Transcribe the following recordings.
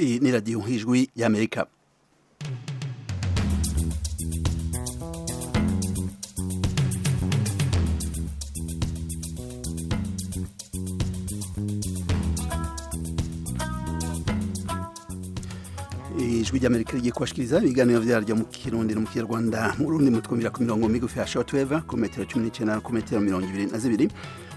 Iyi ni radiyo nk'ijwi y'Amerika. Ijwi ry'Amerika rigiye kubashikiriza ibiganiro vyaryo mu Kirundi no mu Kinyarwanda. Mu Burundi mutwumvira ku mirongo migufi ya shortwave ku metero 19, ku metero 22.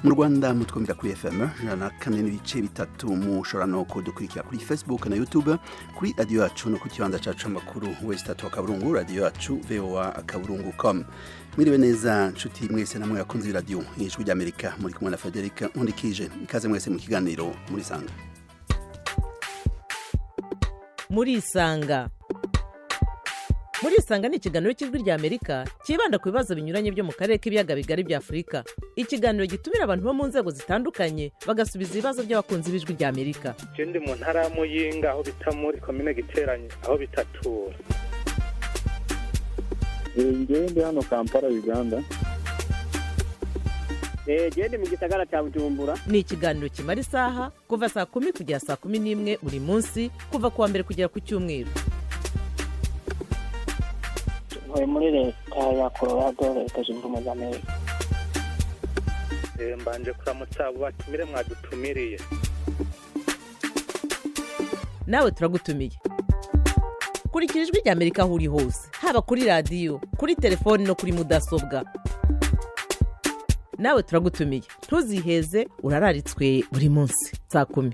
Mu Rwanda mutwumvira kuri FM 104.3. Mushobora no kudukurikira kuri Facebook na YouTube kuri radio yacu, no ku kibanza cacu amakuru west 3 akaburungu radio yacu voa.com. Mwiriwe neza nshuti mwese namwe yakunze radio Ijwi ry'Amerika. Muri kumwe na Frederic Nkundikije. Ikaze mwese mu kiganiro muri sanga. Murisanga. Murisanga ni ikiganiro cy'Ijwi rya Amerika cyibanda ku bibazo binyuranye byo mu karere k'ibiyaga bigari bya Afurika. Ikiganiro gitumira abantu bo mu nzego zitandukanye, bagasubiza ibibazo by'abakunzi b'Ijwi rya Amerika. Je ndi mu ntara ya Muyinga, aho bita muri komine Giteranye, aho bitatura. Ngewe ndi hano Kampala, Uganda. Gende mu gisagara cya Bujumbura. Ni ikiganiro kimara isaha, kuva saa 10 kugera saa 11 buri munsi, kuva ku wa mbere kugera ku cyumweru. Ntuye muri Leta ya Colorado, Leta Zunze Ubumwe za Amerika. Mbanje kuramutsa abo batumire mwadutumiriye. Nawe turagutumiye. Kurikira Ijwi rya Amerika aho uri hose, haba kuri radiyo, kuri telefoni no kuri mudasobwa. Nawe turagutumiye, ntuziheze, urararitswe buri munsi saa 10.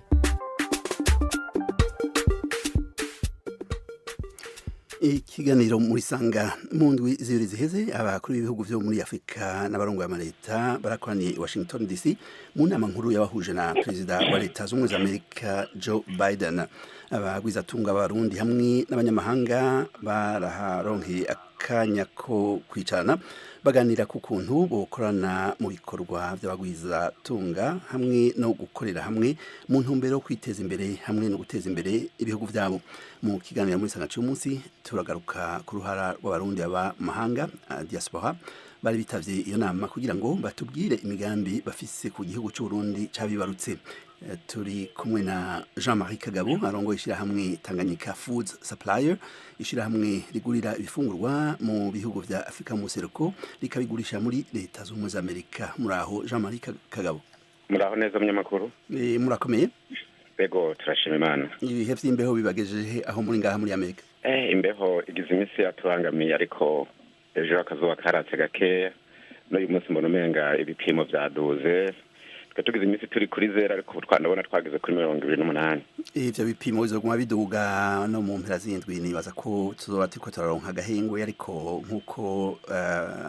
Ikiganiro muri sanga. Mu ndwi 2 ziheze, abakuru b'ibihugu vyo muri Afurika n'abarongoye amaleta barakoraniye i Washington DC mu nama nkuru yabahuje na perezida wa Leta Zunze za Amerika Joe Biden. Abagwizatunga b'Abarundi hamwe n'abanyamahanga baraharonkeye akanya ko kwicarana, baganira ku kuntu bokorana mu bikorwa vy'abagwizatunga hamwe no gukorera hamwe mu ntumbero yo kwiteza imbere hamwe no guteza imbere ibihugu vyabo. Mu kiganiro muri sanga cy'umunsi turagaruka ku ruhara rw'Abarundi baba mu mahanga, diaspora, bari bitavye iyo nama, kugira ngo batubwire imigambi bafise ku gihugu cy'u Burundi cabibarutse. Turi kumwe na Jean-Marie Kagabo, arongoye ishyirahamwe Tanganyika Foods Supplier, ishyirahamwe rigurira ibifungurwa mu bihugu vya Afurika mu buseruko rikabigurisha muri Leta Zunze za Amerika. Muraho Jean-Marie Kagabo? Muraho neza, munyamakuru. Murakomeye? Ego, turashima Imana. Ibihe vy'imbeho bibagejeje aho muri ngaha muri Amerika? Imbeho igize iminsi yatubangamiye, ariko ejo akazuba karatse gakeya. N'uyu munsi mbona umenga ibipimo vyaduze. Twe tugize iminsi turi kuri zero, ariko ubu twandabona twageze kuri 28. Ivyo bipimo bizoguma biduga no mu mpera z'indwi. Nibaza ko tuzoba turiko turaronka agahengwe, ariko nk'uko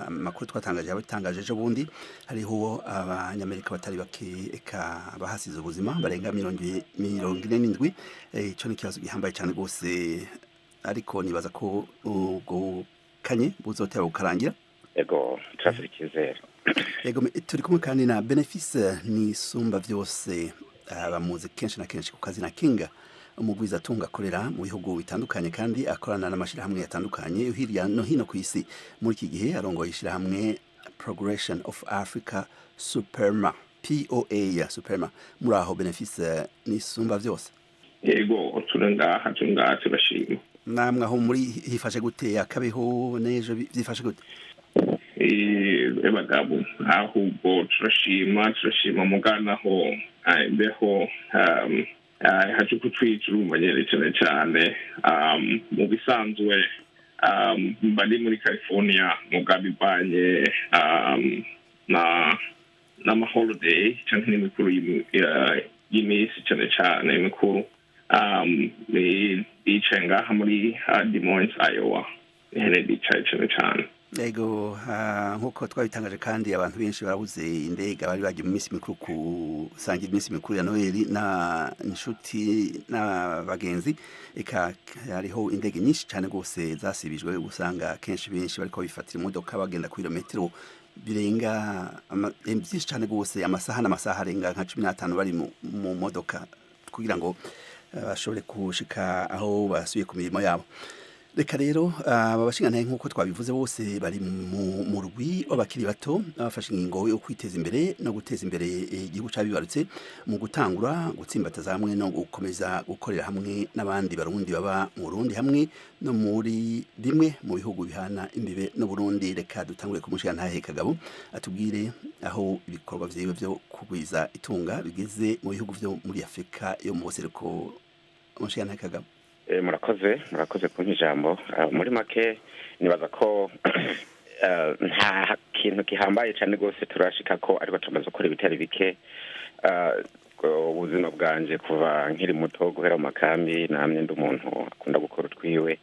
amakuru twatangaje yabitangaje ejo bundi, hariho Abanyamerika batari bake eka bahasize ubuzima, barenga 47. Ico ni ikibazo gihambaye cane rwose, ariko nibaza ko ubwo kanye buzotera bukarangira. Ego, turafite icyizere. Ego, turi kumwe kandi na Benefice Nisumba Vyose, bamuzi kenshi na kenshi ku kazi na Kinga, umugwizatunga akorera mu bihugu bitandukanye kandi akorana n'amashirahamwe atandukanye hirya no hino ku isi. Muri iki gihe arongoye ishirahamwe Progression of Africa Superma, POA Superma. Muri aho Benefice Nisumba Vyose? Yego, turi ngaha, turi ngaha, turashima. Namwe aho muri hifashe gute? Akabeho n'ejo vyifashe gute? Bagabo, ahubwo turashima, turashima. Muganaho imbeho haje kutwica, urumva nyene cane cane. Mu bisanzwe mba ndi muri California, mugabo ivanye na n'ama holiday canke n'imikuru y'imisi cane cane imikuru, bicaye ngaha muri Des Moines, Iowa, nihere bicaye cane cane. Ego, nkuko twabitangaje kandi, abantu benshi barabuze indege, bari bagiye mu minsi mikuru kusangira iminsi mikuru ya Noheli na inshuti n'abagenzi. Eka hariho indege nyinshi cyane rwose zasibijwe. Usanga kenshi benshi bariko bifatira imodoka, bagenda ku birometero birenga byinshi cyane rwose, amasaha n'amasaha arenga nka 15 bari mu modoka kugira ngo bashobore gushika aho basubiye ku mirimo yabo. Reka rero aba bashingantahe, nk'uko twabivuze, bose bari mu murwi w'abakiri bato bafashe ingingo yo kwiteza imbere no guteza imbere igihugu cabibarutse mu gutangura gutsimbataza hamwe no gukomeza gukorera hamwe n'abandi Barundi baba mu Burundi hamwe no muri bimwe mu bihugu bihana imbibe no Burundi. Reka dutangure ku mushingantahe Kagabo, atubwire aho ibikorwa vyiwe vyo kugwiza itunga bigeze mu bihugu vyo muri Afrika yo mu buseruko. Umushingantahe Kagabo. Murakoze, murakoze kumpa ijambo. Muri make nibaza ko nta kintu gihambaye cyane rwose turashika ko, ariko tumaze gukora ibitari bike. Ubuzima bwanje kuva nkiri muto, guhera mu makambi, namye ndi umuntu akunda gukora utwiwe.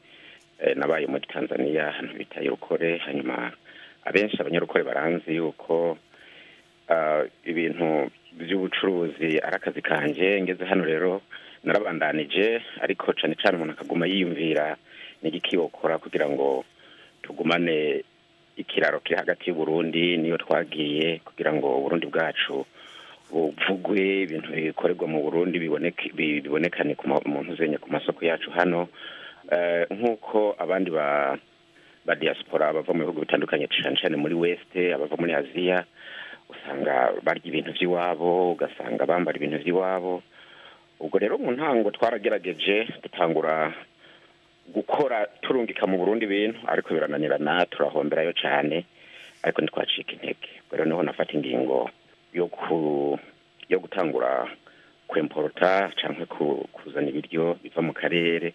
Nabaye muri Tanzania, ahantu bita Irukore. Hanyuma abenshi Abanyarukore baranzi yuko ibintu by'ubucuruzi ari akazi kanje. Ngeze hano rero narabandanije, ariko cane cane umuntu akaguma yiyumvira n'igiki wokora kugira ngo tugumane ikiraro kiri hagati y'Uburundi niyo twagiye, kugira ngo Uburundi bwacu buvugwe, ibintu bikorerwa mu Burundi biboneke, bibonekane mu ntuzenye ku masoko yacu hano. Nk'uko abandi ba diaspora bava mu bihugu bitandukanye, cane cane muri West, abava muri Aziya, usanga barya ibintu vy'iwabo, ugasanga bambara ibintu vy'iwabo. Ubwo rero mu ntango twaragerageje, dutangura gukora turungika mu Burundi ibintu, ariko birananirana, turahomberayo cane, ariko ntitwacika intege. Ubwo rero niho nafata ingingo yo gutangura kwemporota canke kuzana ibiryo biva mu karere,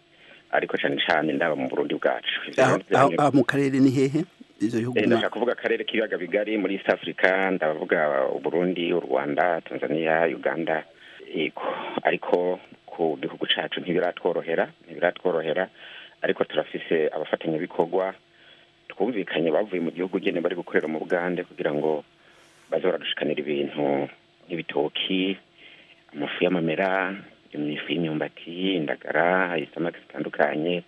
ariko cane cane ndaba mu Burundi bwacu. Ivyo rero Aho mu karere ni hehe ivyo bihugu? Ndashaka kuvuga akarere k'ibiyaga bigari muri East Africa. Ndavuga Uburundi, u Rwanda, Tanzania, Uganda. Yego, ariko ku gihugu cacu ntibiratworohera, ntibiratworohera, ariko turafise abafatanyabikorwa twumvikanye bavuye mu gihugu nyene bari gukorera mu Bugande, kugira ngo baze baradushikanira ibintu nk'ibitoki, amafu y'amamera, ifu y'imyumbati, indagara, isamaki zitandukanye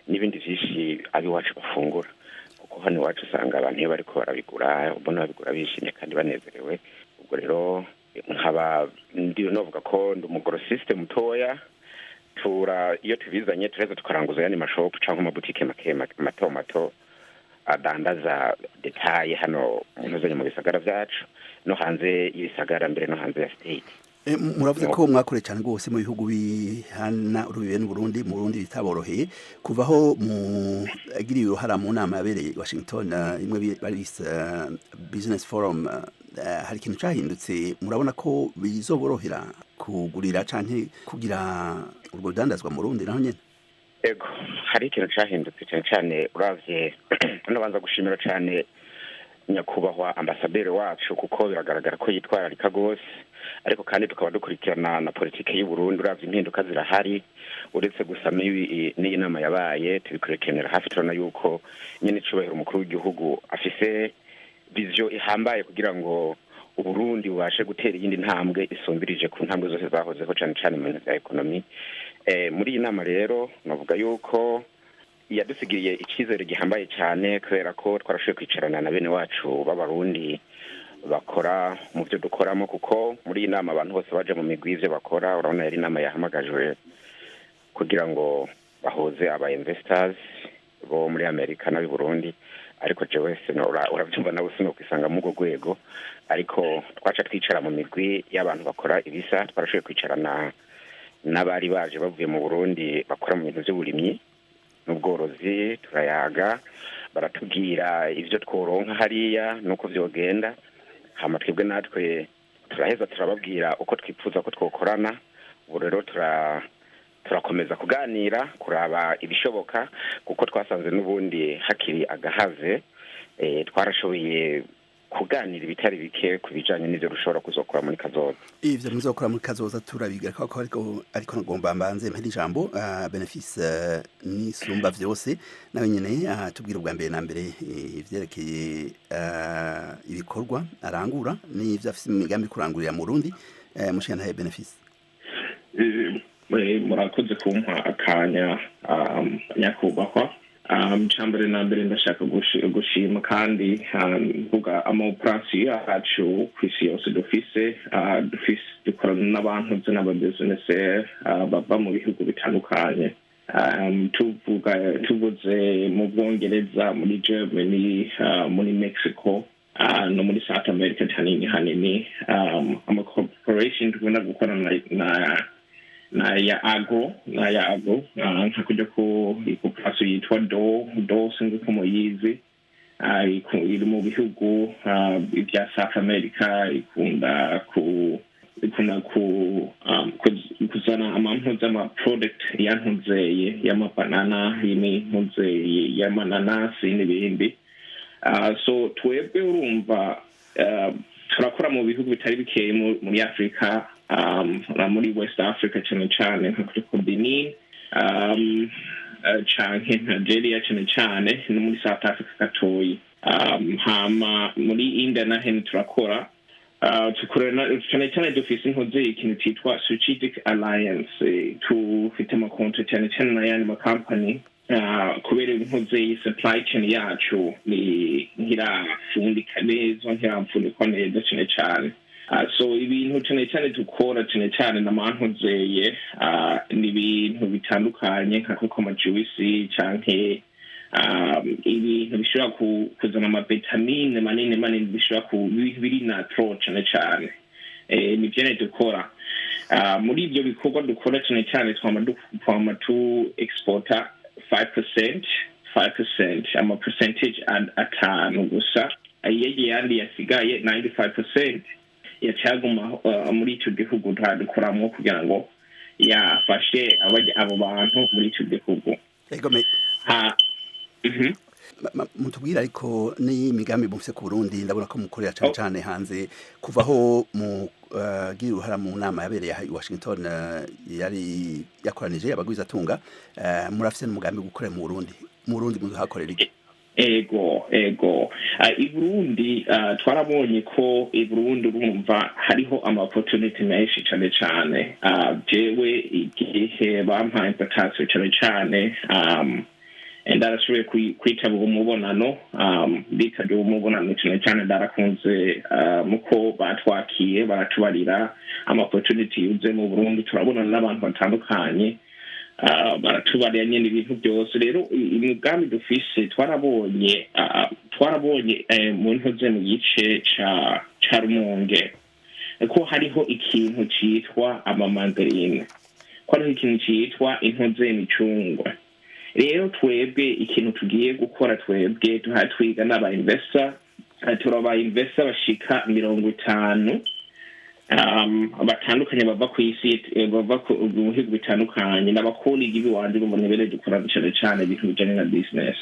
n'ibindi vyinshi ab'iwacu bafungura, kuko hano iwacu usanga abantu iyo bariko barabigura ubona babigura bishimye kandi banezerewe. Ubwo rero nkaba ndi novuga ko ndi umu grossiste mutoya. Tura iyo tubizanye turaheza tukaranguza ayandi mashopu canke amabutike make mato mato adandaza détail hano mu ntuzanye mu bisagara vyacu no hanze y'ibisagara, mbere no hanze ya state. Muravuze ko mwakoreye cyane rwose mu bihugu bihana urubibe n'Uburundi, mu Burundi bitaboroheye. Kuva aho mugiriye uruhara mu nama yabereye i Washington, imwe bari bise Business Forum, hari ikintu cyahindutse? Murabona ko bizoborohera kugurira canke kugira urwo rudandazwa mu Burundi naho nyene? Ego, hari ikintu cahindutse, cyane cyane uravye, nabanza gushimira cyane nyakubahwa ambasaderi wacu, kuko biragaragara ko yitwararika rwose, ariko kandi tukaba dukurikirana na politike y'u Burundi. Uravye impinduka zirahari, uretse gusa n'iyi nama yabaye, tubikurikiranira hafi, turabona yuko nyene icubahiro umukuru w'igihugu afise vision ihambaye kugira ngo Uburundi bubashe gutera iyindi ntambwe isumbirije ku ntambwe zose zahozeho, cane cane mu bintu vya économie. Muri iyi nama rero navuga yuko yadusigiriye icyizere gihambaye cyane, kubera ko twarashoboye kwicarana na bene wacu b'Abarundi bakora mu byo dukoramo, kuko muri iyi nama abantu bose baje mu migwi y'ivyo bakora. Urabona yari inama yahamagajwe kugira ngo bahuze aba investors bo muri Amerika n'ab'i Burundi, ariko jewe urabyumva nawe sinokwisanga muri urwo rwego, ariko twaca twicara mu migwi y'abantu bakora ibisa. Twarashoboye kwicarana n'abari baje bavuye mu Burundi bakora mu bintu by'uburimyi n'ubworozi, turayaga, baratubwira ibyo tworonka hariya n'uko vyogenda. Hama twebwe natwe turaheza turababwira uko twifuza ko twokorana. Ubu rero turakomeza kuganira, kuraba ibishoboka, kuko twasanze n'ubundi hakiri agahaze. Twarashoboye kuganira ibitari bike ku bijanye n'ivyo rushobora kuzokora muri kazoza. Ivyo muzokora muri kazoza turabiga ko, ariko nagomba mbanze mpere ijambo Benefice Nisumba Vyose, nawe nyene tubwira ubwa mbere na mbere ivyerekeye ibikorwa arangura n'ivyo afise imigambi kurangurira mu Burundi. Mushingantahe Benefice. Murakoze kumpa akanya, nyakubahwa. Icambere na mbere ndashaka gushima kandi mvuga ama opérations yacu ku isi yose dufise, dukorana n'abantu n'aba business bava mu bihugu bitandukanye. Tuvuga tuvuze mu Bwongereza, muri Germany, muri Mexico, no muri South America hanini hanini. Ama corporation tugenda gukorana na ya agro, nka kujya ku corporation yitwa Do, sinzi ko muyizi. Iri mu bihugu bya South America, ikunda ku ikunda ku kuzana amampuza, ama product yantuzeye y'amabanana, y'imintuzeye y'amananasi n'ibindi. So twebwe urumva turakora mu bihugu bitari bikeye muri Africa, na muri West Africa cyane cyane, nka kuri Benin, canke Nigeria cyane cyane, no muri South Africa gatoyi. Hama muri India nahene turakora. Tukorana cyane cyane, dufise inkoze ikintu cyitwa strategic alliance. Tufite amakonto cyane cyane n'ayandi makampani, kubera inkoze supply chain yacu ni ntirafundika neza, ntirapfundikwa neza cyane cyane. So ibintu cyane cyane dukora cyane cyane n'amantuzeye ni ibintu bitandukanye, nka kuko amajuice canke ibintu bishobora kuzana amavitamine manini manini, bishobora ku biri natural cyane cyane. Ni vyene dukora. Muri ibyo bikorwa dukora cyane cyane, twama tu exporta 5%, 5%, ama percentage 5 gusa. Ayege yandi yasigaye, 95%, yacaguma muri ico gihugu dukoramwo kugira ngo yafashe abo bantu muri ico gihugu. Ego. Ha. Mutubwira ariko n'imigambi mufise ku Burundi. Ndabona ko mukorera cane cane hanze. Kuva aho mugira uruhara mu nama yabereye aha i Washington, yari yakoranije abagwizatunga, murafise n'umugambi wo gukorera mu Burundi. Mu Burundi muhakorera iki? Ego. I Burundi, twarabonye ko i Burundi, urumva, hariho ama opportunity menshi cyane cyane. Jewe igihe bampaye invitation cyane cyane, ndarashoboye kwitaba uwo mubonano. Nditabye uwo mubonano cyane cyane, ndarakunze muko batwakiye, baratubarira ama opportunity yuze mu Burundi. Turabonana n'abantu batandukanye, baratubarira nyine ibintu byose. Rero imigambi dufise, twarabonye mu ntuze mu gice ca Rumonge ko hariho ikintu citwa amamandarine, ko hariho ikintu citwa intuze imicungwe. Rero twebwe ikintu tugiye gukora, twebwe twiga n'aba investor, turaba investor bashika 50 batandukanye bava ku isi, bava mu bihugu bitandukanye, n'abakoligi biwanje. Urumva ntibere dukorana cyane cyane ibintu bijanye na business.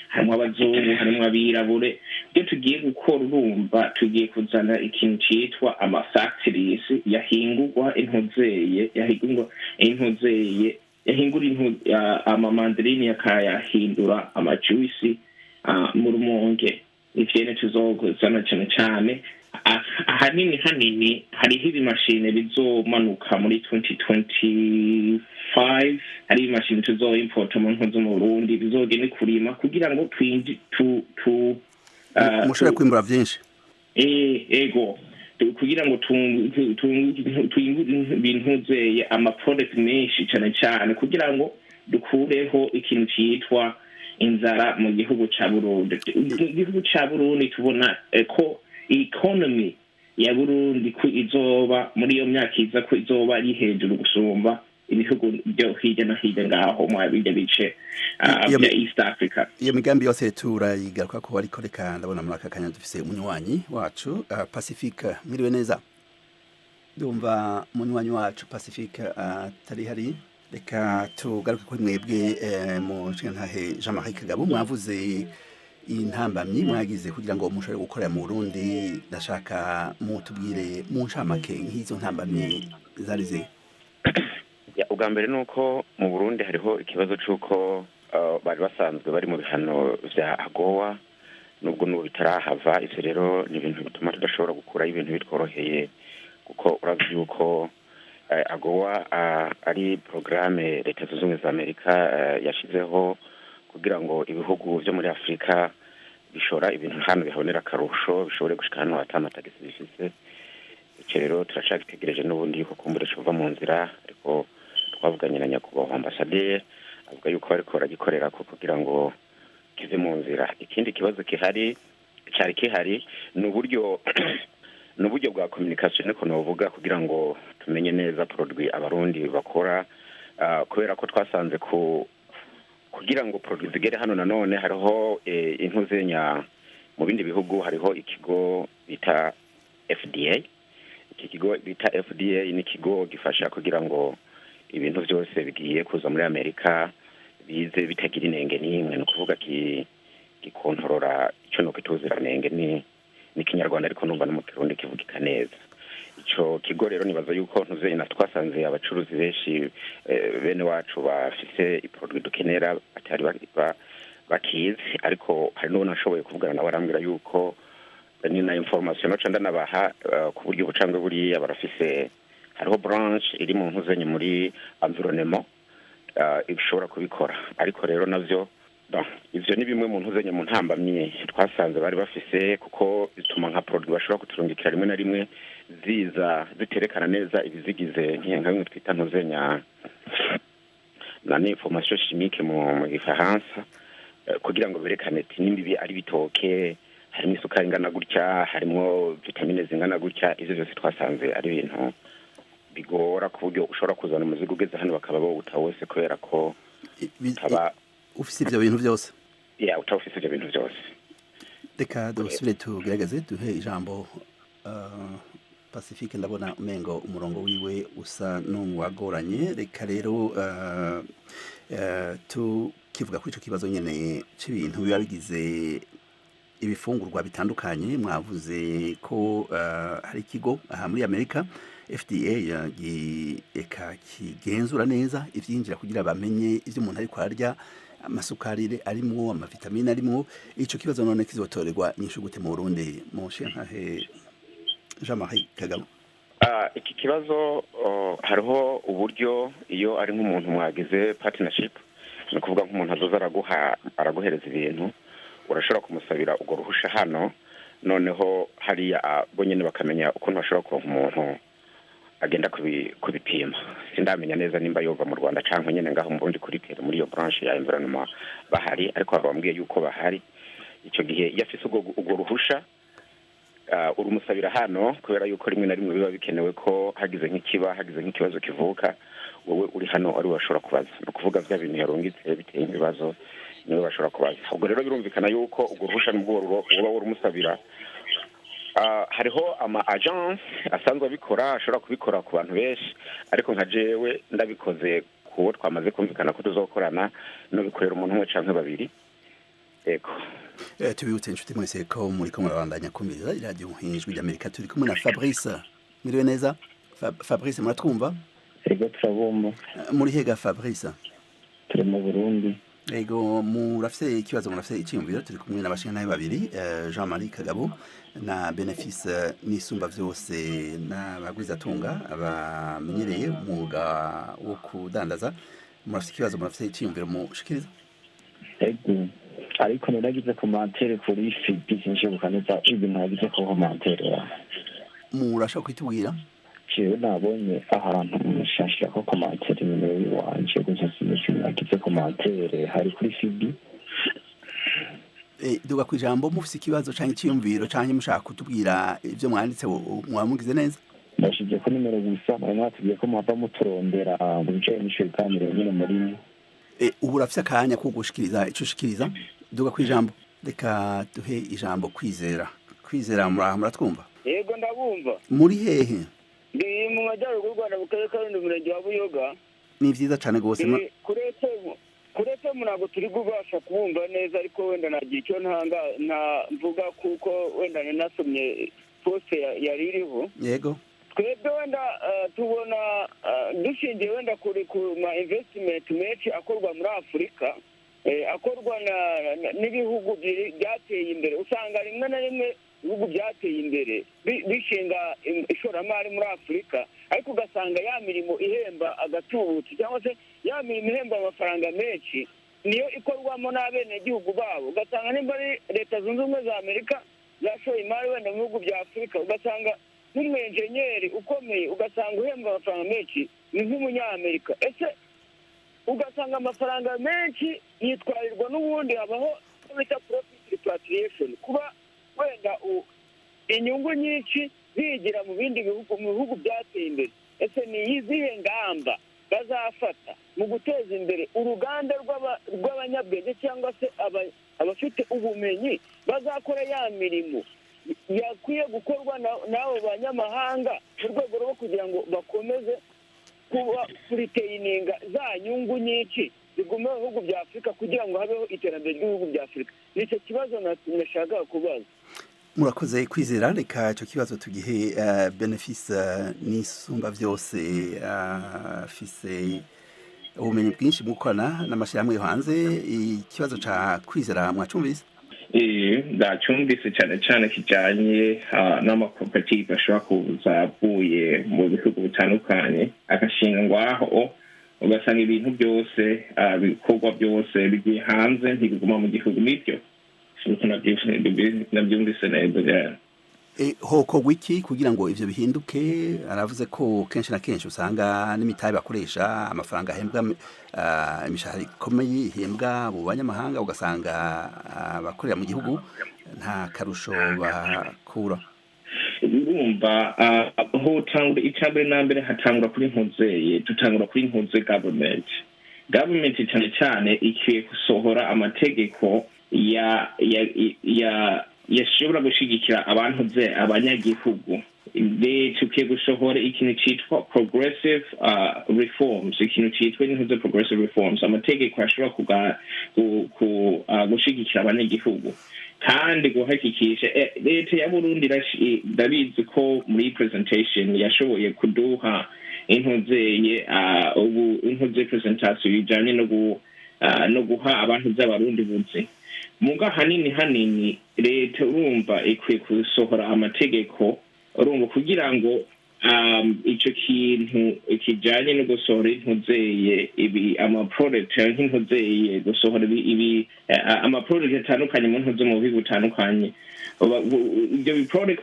Harimo abazungu, harimo abirabure. Ibyo tugiye gukora, urumva, tugiye kuzana ikintu citwa ama factories yahingurwa intuzeye, yahingurwa intuzeye, yahingura amamandarini, yakayahindura amajuice mu Rumonge. Ivyene tuzozana cyane cyane. Ahanini hanini hariho ibimashini bizomanuka muri 2025. Hari ibimashini tuzoimporta mu ntuzo mu Burundi, bizogende kurima kugira ngo twinji tu tu Mushobore kwimbura vyinshi. Ego, kugira ngo twingure ama product menshi cyane cyane, kugira ngo dukureho ikintu cyitwa inzara mu gihugu ca Burundi. Mu gihugu ca Burundi tubona ko economy ya Burundi ko izoba muri iyo myaka iza, ko izoba ari hejuru gusumba ibihugu byo hirya no hirya ngaho mu bijya bice bya East Africa. Iyo migambi yose turayigaruka ko, ariko reka ndabona muri aka kanya dufise umunywanyi wacu, Pacifique. Mwiriwe neza? Ndumva umunywanyi wacu Pacifique atari hari. Reka tugaruke kuri mwebwe, mu nshingantahe Jean Marie Kagabo. Mwavuze intambamyi mwagize kugira ngo mushobore gukorera mu Burundi. Ndashaka mutubwire mu ncamake nk'izo ntambamyi zari zihe. Ya, ubwa mbere ni uko mu Burundi hariho ikibazo c'uko bari basanzwe bari mu bihano vya AGOA, nubwo n'ubu bitarahava. Ivyo rero ni ibintu bituma tudashobora gukurayo ibintu bitworoheye, kuko urazi yuko AGOA ari porogaramu Leta Zunze Ubumwe za Amerika yashizeho kugira ngo ibihugu vyo muri Afurika bishora ibintu hano bihabonera akarusho, bishobore gushika hano ata matagisi bifise. Ico rero turacagitegereje n'ubundi yuko kumbure cova mu nzira, ariko twavuganye na nyakubahwa ambasaderi, Avuga yuko bariko baragikorera ko kugira ngo kive mu nzira. Ikindi kibazo kihari, cari kihari, ni uburyo bwa communication, niko novuga, kugira ngo tumenye neza produit Abarundi bakora, kubera ko twasanze ku kugira ngo produit zigere hano, nanone hariho intuzenya. Mu bindi bihugu hariho ikigo bita FDA. Iki kigo bita FDA ni ikigo gifasha kugira ngo ibintu byose bigiye kuza muri Amerika bize bitagira inenge n'imwe. Ni ukuvuga gikontorora icyo nuko ubuziranenge, ni Kinyarwanda, ariko numva no mu Kirundi kivugika neza. Ico kigo rero nibaza yuko ntuzeyi na twasanze abacuruzi benshi, bene wacu bafise i produit dukenera batari bakizi. Ariko hari n'uwo nashoboye kuvugana nawe, arambwira yuko ni na information noca ndanabaha, ku buryo bucangwe buriya barafise, hariho branche iri mu ntuzenye muri environnement, ishobora kubikora. Ariko rero navyo, bon, ivyo ni bimwe mu ntuzenye, mu ntambamyi twasanze bari bafise, kuko bituma nka produit bashobora kuturungikira rimwe na rimwe ziza ziterekana neza ibizigize, nka bimwe twita ntuzenya na information chimique mu Gifaransa, kugira ngo berekane ati nimba ibi ari bitoke, harimo isukari ingana gutya, harimo vitamine zingana gutya. Ivyo byose twasanze ari ibintu bigora, ku buryo ushobora kuzana umuzigo, ugeze hano bakaba bawuta wose, kubera ko utaba ufise ivyo bintu byose. Ya, utaba ufise ivyo bintu byose. Reka dusubire tugerageze duhe ijambo Pacifique. Ndabona umengo umurongo wiwe usa n'uwagoranye. Reka rero tukivuga kuri ico kibazo nyene c'ibintu biba bigize ibifungurwa bitandukanye. Mwavuze ko hari ikigo aha muri Amerika, FDA, eka kigenzura neza ivyinjira kugira bamenye ivyo umuntu ariko ararya, amasukari arimwo, amavitamine arimwo. Ico kibazo none kizotorerwa inyishu gute mu Burundi, mu nshingantahe Jean Marie Kagabo? Iki kibazo, hariho uburyo iyo ari nk'umuntu mwagize partnership, ni ukuvuga nk'umuntu azoza araguha, araguhereza ibintu, urashobora kumusabira urwo ruhusha hano, noneho hariya bo nyene bakamenya ukuntu bashobora kuronka umuntu agenda kubipima. Sindamenya neza nimba yova mu Rwanda canke nyene ngaho mu Burundi kuri terrain, muri iyo branche ya environnement bahari, ariko bambwiye yuko bahari. Ico gihe iyo afise urwo ruhusha, urumusabira hano, kubera yuko rimwe na rimwe biba bikenewe ko hagize nk'ikibazo kivuka, wowe uri hano ari bashobora kubaza. Ni ukuvuga bya bintu yarungitse biteye ibibazo, niwe bashobora kubaza. Ubwo rero birumvikana yuko urwo ruhusha nubwo uba urumusabira, hariho ama agence asanzwe abikora, ashobora kubikora ku bantu benshi, ariko nka jewe ndabikoze kuwo twamaze kumvikana ko tuzokorana, no bikorera umuntu umwe canke babiri, ego. Tubibutse inshuti mwese ko muriko murabandanya kumviriza iradiyo Ijwi ry'Amerika. Turi kumwe na Fabrice. Mwiriwe neza, Fabrice, muratwumva? Ego, turabumva. Muri hega, Fabrice? Turi mu Burundi. Ego, murafise ikibazo, murafise iciyumviro? Turi kumwe n'abashingantahe babiri, Jean Marie Kagabo na Benefice Nisumba vyose, n'abagwizatunga bamenyereye umwuga wo kudandaza. Murafise ikibazo, murafise iciyumviro mushikiriza? Ego, ariko naragize commentaire kuri fibi, sinshibuka neza ibintu nagize ko commentaire. Murashobora kwitubwira? Jewe nabonye ahantu nshashirako commentaire nimero yiwanje gusa, sinzi nagize commentaire hari kuri fibi. Duga kw'ijambo, mufise ikibazo canke iciyumviro canke mushaka kutubwira ivyo mwanditse, mwamugize neza. Nashize ko nimero gusa, mwari mwatubwiye ko muhava muturondera mu bijanye n'ico biganiro nyene muri. Ubu urafise akanya ko gushikiriza ico ushikiriza, duga kw'ijambo. Reka duhe ijambo Kwizera. Kwizera, muraho, muratwumva? Yego, ndabumva. Muri hehe? Ndi mu majyaruguru y'u Rwanda, mu karere ka Rulindo, umurenge wa Buyoga. Ni vyiza cane rwose. Kuri FM ntabwo turi kubasha kubumva neza, ariko wenda nagira icyo ntanga nta mvuga, kuko wenda nasomye post yari iriho. Twebwe wenda tubona, dushingiye wenda kuri ku ma investment menshi akorwa muri Afurika, akorwa n'ibihugu byateye imbere, usanga rimwe na rimwe ibihugu byateye imbere bishinga ishoramari muri Afurika, ariko ugasanga ya mirimo ihemba agatubutse cyangwa se ya mirimo ihemba amafaranga menshi niyo ikorwamo n'abenegihugu babo. Ugasanga nimba ari Leta Zunze Ubumwe za Amerika zashoye imari wenda mu bihugu bya Afurika, ugasanga nk'umwenjenyeri ukomeye, ugasanga uhembwa amafaranga menshi ni nk'Umunyamerika. Ese Ugasanga amafaranga menshi yitwarirwa n'ubundi, habaho bita profit repatriation, kuba wenda inyungu nyinshi zigira mu bindi bihugu, mu bihugu byateye imbere. Ese ni izihe ngamba bazafata mu guteza imbere uruganda rw'abanyabwenge cyangwa se abafite ubumenyi bazakora ya mirimo yakwiye gukorwa n'abo banyamahanga, mu rwego rwo kugira ngo bakomeze kuba kuriteininga za nyungu nyinshi zigume mu bihugu bya Afurika, kugira ngo habeho iterambere ry'ibihugu bya Afurika? Nicyo kibazo nashakaga kubaza. Murakoze, Kwizera. Reka icyo kibazo tugihe Benefice n'Isumba Byose, afise ubumenyi bwinshi mu gukorana n'amashyirahamwe yo hanze. Ikibazo ca Kwizera mwacumvise? Ndacyumvise, cyane cyane kijyanye n'amakoperative ashobora kuza avuye mu bihugu bitandukanye agashinga ngwaho, ugasanga ibintu byose, ibikorwa byose bigiye hanze, ntibiguma mu gihugu. Nibyo, nabyumvise neza. Hokorwa iki kugira ngo ivyo bihinduke? Aravuze ko kenshi na kenshi usanga n'imitahe bakoresha, amafaranga ahembwa, imishahara ikomeye ihembwa mu banyamahanga, ugasanga abakorera mu gihugu nta karusho bakura. Urumva, hotangura icya mbere na mbere, hatangura kuri nkuzeye, dutangura kuri nkuze government cyane cyane ikwiye gusohora amategeko ya yashobora gushigikira abantu ze abanyagihugu. Leta ikwiye gusohora ikintu cyitwa progressive reforms, ikintu cyitwa intuze progressive reforms, amategeko ashobora gushigikira abanyagihugu kandi guhakikisha. Leta ya Burundi, ndabizi ko muri presentation yashoboye kuduha intuzeye, ubu intuze presentation ijanye no guha abantu z'Abarundi buzi. Muga hanini hanini leta, urumva, ikwiye gusohora amategeko, urumva, kugira ngo ico kintu kijanye no gusohora intuzeye ibi ama product nk'intuzeye, gusohora ibi ama product atandukanye mu ntuze mu bihugu bitandukanye. Ibyo bi product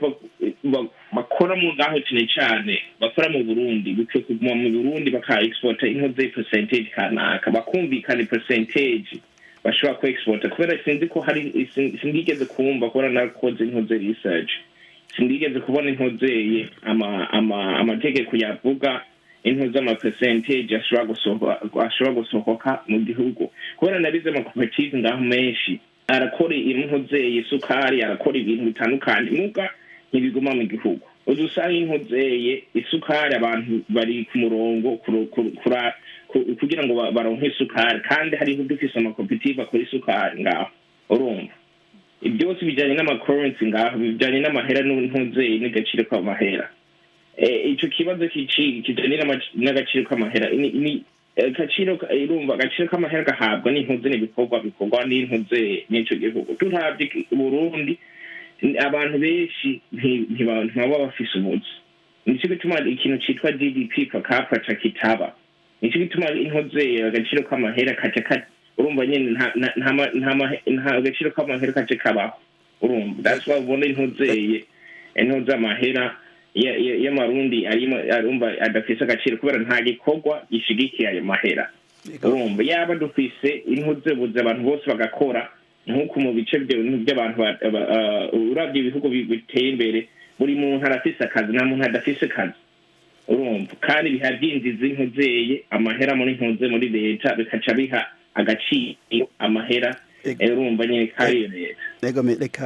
bakora mu ngaho, cyane cyane bakora mu Burundi, bikwiye kuguma mu Burundi, baka exporta intuze percentage kanaka, bakumvikana percentage bashobora ku exporta. Kubera sinzi ko hari, sinigeze kumva, kubera nakoze intuze research, sinigeze kubona intuzeye ama amategeko yavuga intuze ama percentage ashobora gusohoka mu gihugu. Kubera nabize, amakoperative ngaho menshi arakora intuzeye isukari, arakora ibintu bitandukanye, muga ntibiguma mu gihugu. Udusanga intuzeye isukari, abantu bari ku murongo kugira ngo baronke isukari, kandi hariho dufise amakoperative akora isukari ngaho. Urumva, byose bijyanye n'ama currency ngaho, bijyanye n'amahera n'intuzeye n'agaciro k'amahera. Ico kibazo kijanye n'agaciro k'amahera ni agaciro, urumva, agaciro k'amahera gahabwa n'intuze n'ibikorwa bikorwa n'intuze n'ico gihugu. Turavye Burundi, abantu benshi ntibaba bafise ubuzi. Nico gituma ikintu citwa GDP per capita kitaba. Nico gituma intuze agaciro k'amahera kaca, urumva nyene, nta agaciro k'amahera kaca kabaho. Urumva, that's why ubona intuzeye intuze amahera y'Amarundi arimo, arumva, adafise agaciro, kubera nta gikorwa gishigikiye ayo mahera. Urumva, yaba dufise intuze buze, abantu bose bagakora nk'uko mu bice by'abantu, uravye ibihugu biteye imbere, buri muntu arafise akazi, nta muntu adafise akazi. Urumva, kandi biha byinjiza intuzeye amahera muri ntuze muri leta, bikaca biha agaciro amahera. Urumva nyine kari iyo leta. Reka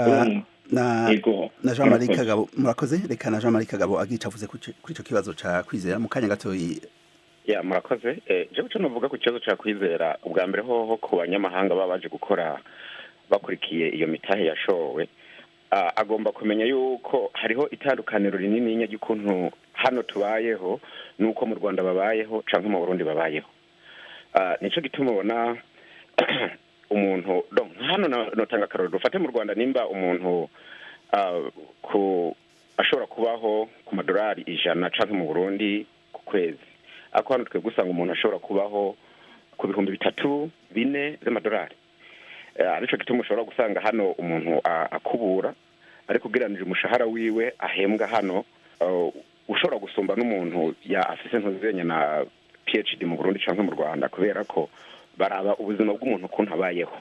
na Jean Marie Kagabo, murakoze. Reka na Jean Marie Kagabo agica avuze kuri ico kibazo ca Kwizera mu kanya gatoyi. Ya, murakoze. Jewe ico novuga ku kibazo ca Kwizera, ubwa mbere hoho, ku banyamahanga baba baje gukora bakurikiye iyo mitahe yashowe, agomba kumenya yuko hariho itandukaniro rinininya ry'ukuntu hano tubayeho n'uko mu Rwanda babayeho canke mu Burundi babayeho. Nico gituma ubona umuntu hano, notanga akarorero, dufate mu Rwanda, nimba umuntu ku ashobora kubaho ku madolari 100 canke mu Burundi ku kwezi, ariko hano twebwe usanga umuntu ashobora kubaho ku 3000, 4000 z'amadolari. Arico gituma ushobora gusanga hano umuntu akubura, ariko ugereranije umushahara wiwe ahembwa hano ushobora gusumba n'umuntu ya afise ntuzenya na PhD mu Burundi canke mu Rwanda, kubera ko baraba ubuzima bw'umuntu ukuntu abayeho.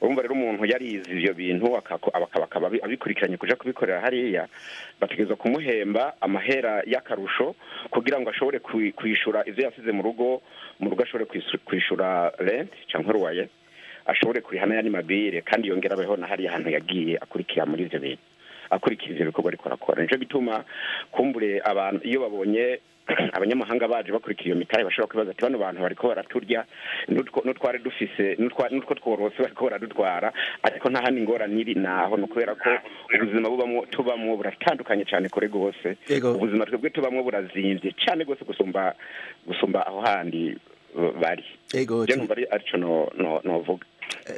Urumva rero umuntu yarize ivyo bintu akaba abikurikiranye kuja kubikorera hariya, bategerezwa kumuhemba amahera y'akarusho kugira ngo ashobore kwishura ivyo yasize mu rugo, ashobore kwishura rent canke loyer, ashobore kuriha n'ayandi mabire, kandi yongera abeho na hariya hantu yagiye akurikira muri ivyo bintu, akurikira ivyo bikorwa ariko arakora. Nico gituma kumbure abantu iyo babonye abanyamahanga baje bakurikira iyo mitahe bashobora kwibaza ati bano bantu bariko baraturya n'utwari dufise n'utwo tworose bariko baradutwara, ariko nta handi ingorane iri naho, ni ukubera ko ubuzima bubamwo tubamwo buratandukanye cane kure gose. Ubuzima twebwe tubamwo burazimvye cane gose gusumba aho handi bari. Je numva arico novuga.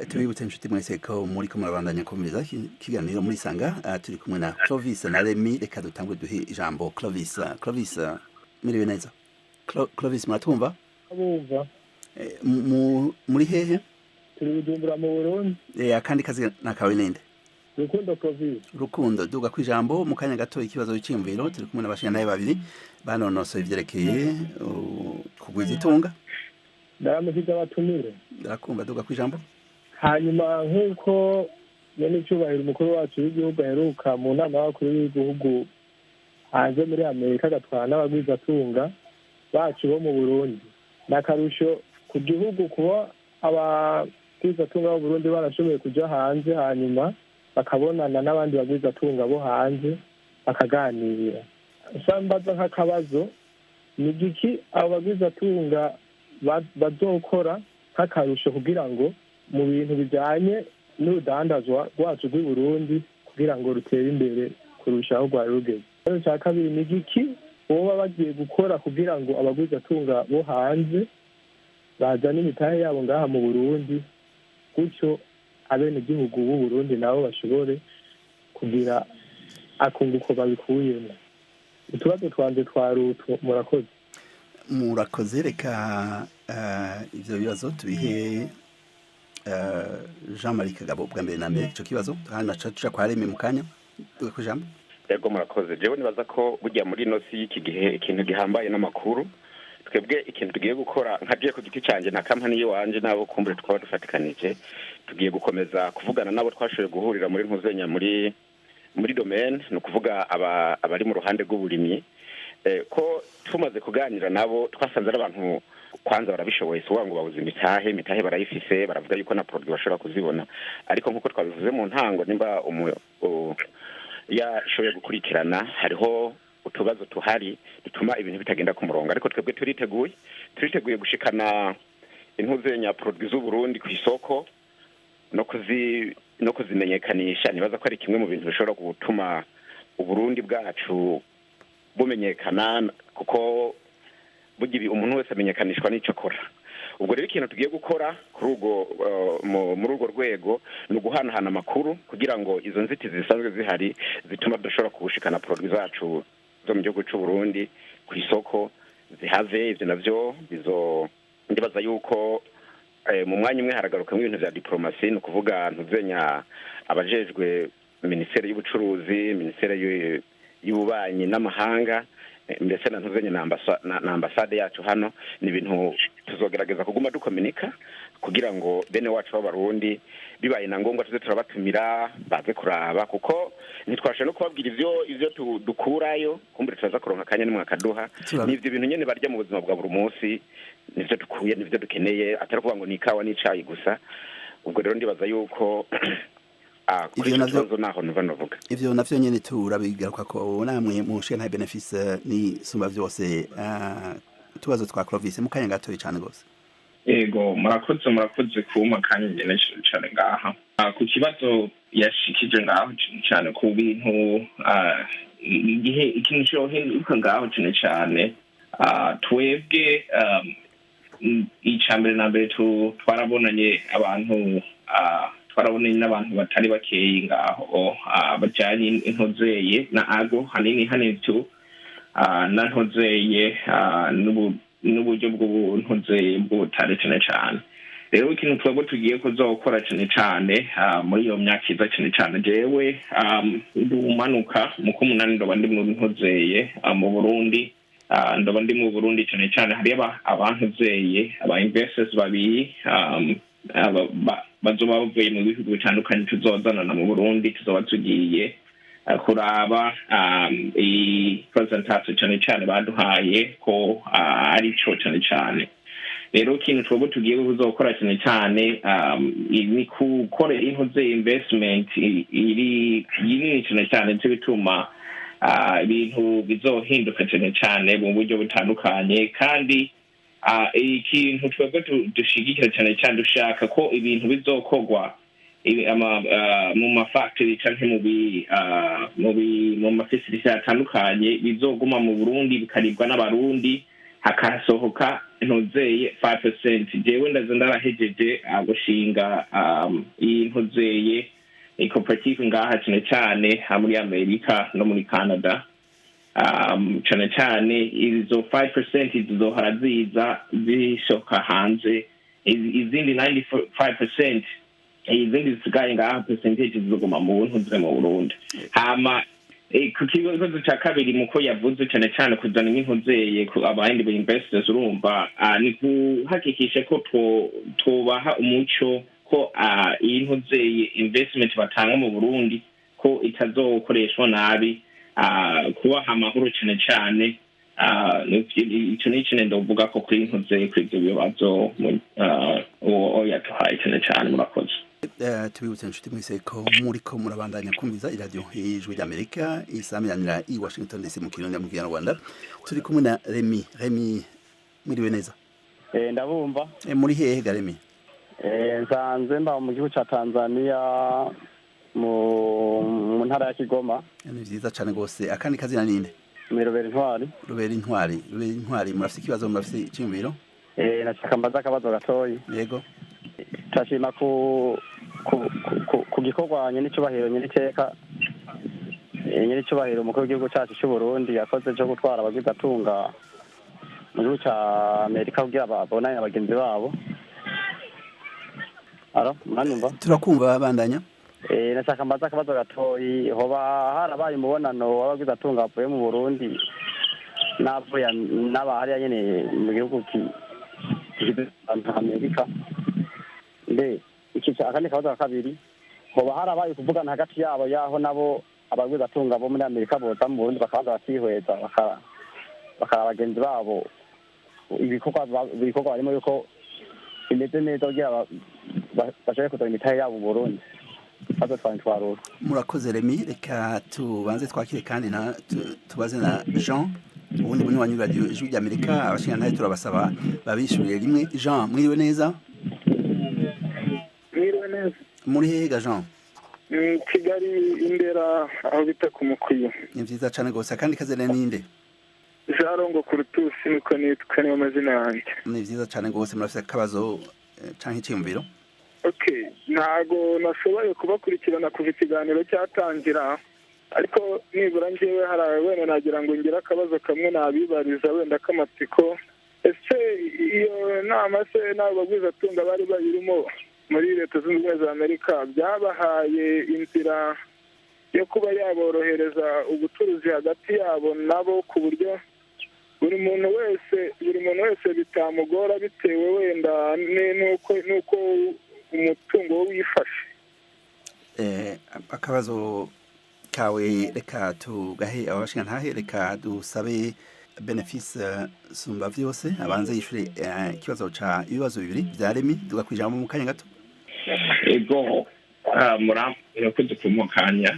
Tubibutse inshuti mwese ko muri ko murabandanya kumviriza ikiganiro muri Sanga. Turi kumwe na Clovis na Remy. Reka dutangwe duhe ijambo Clovis. Clovis, miriwe neza? Clovis, muratumva? Abumva. Muri hehe? Turi Bujumbura mu Burundi. Akandi kazi nakawe ninde? Rukundo Clovis. Rukundo, duga kwijambo mu kanya gato ikibazo cy'imviro. Turi kumwe n'abashinga babiri banonosoye ivyerekeye kugwiza itunga. Ndaramukije abatumire. Ndakumva, duga kwijambo. Hanyuma nk'uko nyene umukuru wacu w'igihugu aheruka mu nama y'abakuru b'igihugu hanze muri Amerika agatwara n'abagwizatunga bacu bo mu Burundi, ni akarusho ku gihugu kuba abagwizatunga bo Burundi barashoboye kuja hanze, hanyuma bakabonana n'abandi bagwizatunga bo hanze bakaganira. Mbaza nk'akabazo, ni igiki abo bagwizatunga bazokora nk'akarusho kugira ngo mu bintu bijyanye n'urudandazwa rwacu rw'i Burundi kugira ngo rutere imbere kurusha aho rwari rugeze? Ikibazo cya kabiri, ni igiki boba bagiye gukora kugira ngo abagwizatunga bo hanze bazane imitahe yabo ngaha mu Burundi, gutyo abenegihugu b'u Burundi nabo bashobore kugira akunguko babikuyemo? Utubazo twanze twa rutu. Murakoze. Murakoze. Reka ivyo bibazo tubihe Jean-Marie Kagabo bwa mbere na mbere ico kibazo, hanyuma tuja kwa Remy mu kanya. Kujambo. Yego, murakoze. Jewe nibaza ko burya muri ino si y'iki gihe ikintu gihambaye n'amakuru. Twebwe ikintu tugiye gukora nka je ku giti canje na kampani yiwanje nabo kumbure twaba dufatikanije, tugiye gukomeza kuvugana nabo twashoboye guhurira muri ntuzenya muri domaine, ni ukuvuga abari mu ruhande rw'uburimyi, ko tumaze kuganira nabo twasanze ari abantu kwanza barabishoboye, si ngo babuze imitahe barayifise, baravuga yuko na produit bashobora kuzibona, ariko nkuko twabivuze mu ntango, nimba yashoboye gukurikirana hariho utubazo tuhari dutuma ibintu bitagenda ku murongo, ariko twebwe turiteguye gushikana intuzenya produit z'u Burundi ku isoko no kuzimenyekanisha. Nibaza ko ari kimwe mu bintu bishobora gutuma Uburundi bwacu bumenyekana, kuko burya umuntu wese amenyekanishwa n'icyo akora. Ubwo rero ikintu tugiye gukora kuri urwo muri urwo rwego ni uguhanahana amakuru kugira ngo izo nzitizi zisanzwe zihari zituma tudashobora kubushikana produit zacu zo mu gihugu cy'u Burundi ku isoko zihave. Ivyo navyo bizo ndibaza yuko mu mwanya umwe haragaruka ibintu vya diplomasi, ni ukuvuga ntuzenya abajejwe minisiteri y'ubucuruzi, minisiteri y'ububanyi n'amahanga, ndetse na ntuzenya na ambasade yacu hano. Ni ibintu tuzogerageza kuguma dukominika kugira ngo bene wacu b'Abarundi bibaye na ngombwa tuze turabatumira baze kuraba, kuko ntitwashe no kubabwira ivyo dukurayo, kumbure turaza kuronka akanya nimwe akaduha. N'ivyo bintu nyene barya mu buzima bwa buri munsi, nivyo dukuye, nivyo dukeneye, atari kuvuga ngo ni ikawa n'icayi gusa. Ubwo rero ndibaza yuko ivyo navyo naho nuva novuga ivyo navyo nyene turabigaruka ko namwe mushe nta benefice ni sumba vyose. Tubazo twa Clovis mu kanya gato cyane gose. Ego, murakoze kuma kanya nyene cyane ngaha ku kibazo yashikije ngaho cyane ku bintu igihe ikintu cyohinduka ngaho cyane cyane. Twebwe icambere na mbere twarabonanye abantu twarabonanye n'abantu batari bakeyi ngaho bajyanye intozeye na ago hanini tu na ntozeye n'uburyo bw'ubuntozeye bw'ubutare cyane cyane. Rero ikintu twebwe tugiye kuzokora cyane cyane muri iyo myaka iza cyane cyane, jewe ndumanuka mu k'umunani ndoba ndi mu ntozeye mu Burundi. Ndaba ndi mu Burundi cyane cyane, hari abantuzeye aba investors babiri bazoba bavuye mu bihugu bitandukanye tuzozanana mu Burundi. Tuzoba tugiye kuraba iyi presentation cyane cyane baduhaye ko ari cyo cyane cyane. Rero ikintu twebwe tugiye kuzokora cyane cyane ni gukora intuze investment iri yinini cyane cyane, cyo bituma ibintu bizohinduka cyane cyane mu buryo butandukanye. Kandi ikintu twebwe dushigikira cyane cyane, dushaka ko ibintu bizokorwa mu mafactory canke mu mafacility atandukanye bizoguma mu Burundi, bikaribwa n'Abarundi, hakasohoka ntuzeye 5%. Jewe ndaza ndarahejeje gushinga iyi ntuzeye koperative ngaha cyane cyane muri Amerika no muri Canada. Cyane cyane izo 5% zizohora ziza zishoka hanze, izindi 95%, izindi zisigaye ngaha percentage, zizoguma mu ntuze mu Burundi. Hama ku kibazo cya kabiri, muko yavuze cyane cyane kuzana nk'intuzeye abandi ba investors, urumva ni guhakikisha ko tubaha umuco ko iyi ntuzeye investment batanga mu Burundi ko itazokoreshwa nabi, kubaha amahoro cyane cyane. Icyo ni ikintu ndavuga ko kuri ntuzeye kuri ibyo bibazo uwo yaduhaye cyane cyane. Murakoze. Tubibutse inshuti mwese ko muriko murabandanya kumviza iradiyo Ijwi ry'Amerika isamiranira i Washington DC mu Kirundi, mu Kinyarwanda. Turi kumwe na Remy. Remy, mwiriwe neza? Ndabumva. Muri hehe ga Remy? Nsanzwe mba mu gihugu ca Tanzania, mu ntara ya Kigoma. Ni vyiza cane rwose. Akandi kazina ninde? Ni Rubera Intwari. Rubera Intwari, Rubera Intwari, murafise ikibazo, murafise iciyumviro? Nashaka mbaza akabazo gatoyi. Yego. Turashima ku gikorwa nyen'icyubahiro nyen'iteka nyen'icyubahiro umukuru w'igihugu cyacu cy'u Burundi yakoze cyo gutwara abagwizatunga mu gihugu cya Amerika kugira babonane na bagenzi babo. Aro, muranyumva? Turakumva, bandanya. Nashaka mbaza akabazo gatoyi: hoba harabaye umubonano w'abagwizatunga bavuye mu Burundi n'avuye n'abahariya nyene mu gihugu kigize Amerika? Mbe iki akandi kabazo ka kabiri, hoba harabaye kuvugana hagati yabo yaho nabo abagwizatunga bo muri Amerika boza mu Burundi bakabanza bakihweza, bakaraba bagenzi babo ibikorwa barimo yuko bimeze neza, kugira bashobore kuzana imitahe yabo mu Burundi? Bazotwara. Murakoze Remy. Reka tubanze twakire kandi na tubaze na Jean, ubundi bunywanyi radio Ijwi ry'Amerika. Abashingantahe turabasaba babishuriye rimwe. Jean, mwiriwe neza? Mwiriwe neza. Muri hehe ga Jean? Kigali, Indera, aho bita ku Mukwiye. Ni vyiza cane rwose. Akandi kazina ninde? Jarongo Kurutusi niko nitwa, niyo mazina yanjye. Ni vyiza cane rwose. Murafise akabazo canke iciyumviro? Okay, ntago nashoboye kubakurikirana kuva ikiganiro cyatangira, ariko nibura njyewe hari wenda nagira ngo ngire akabazo kamwe nabibariza wenda k'amatsiko. Ese iyo nama se n'abo bagwizatunga bari bayirimo muri Leta Zunze Ubumwe za Amerika byabahaye inzira yo kuba yaborohereza ubucuruzi hagati yabo nabo, ku buryo buri muntu wese bitamugora bitewe wenda n'uko umutungo we wifashe? Akabazo kawe reka tugahe abashingantahe. Reka dusabe Benefice Sumba Vyose abanze yishure ikibazo ca ibibazo bibiri vya Remy, tugakwijambo mu kanya gato. Ego, murakoze kumukanya.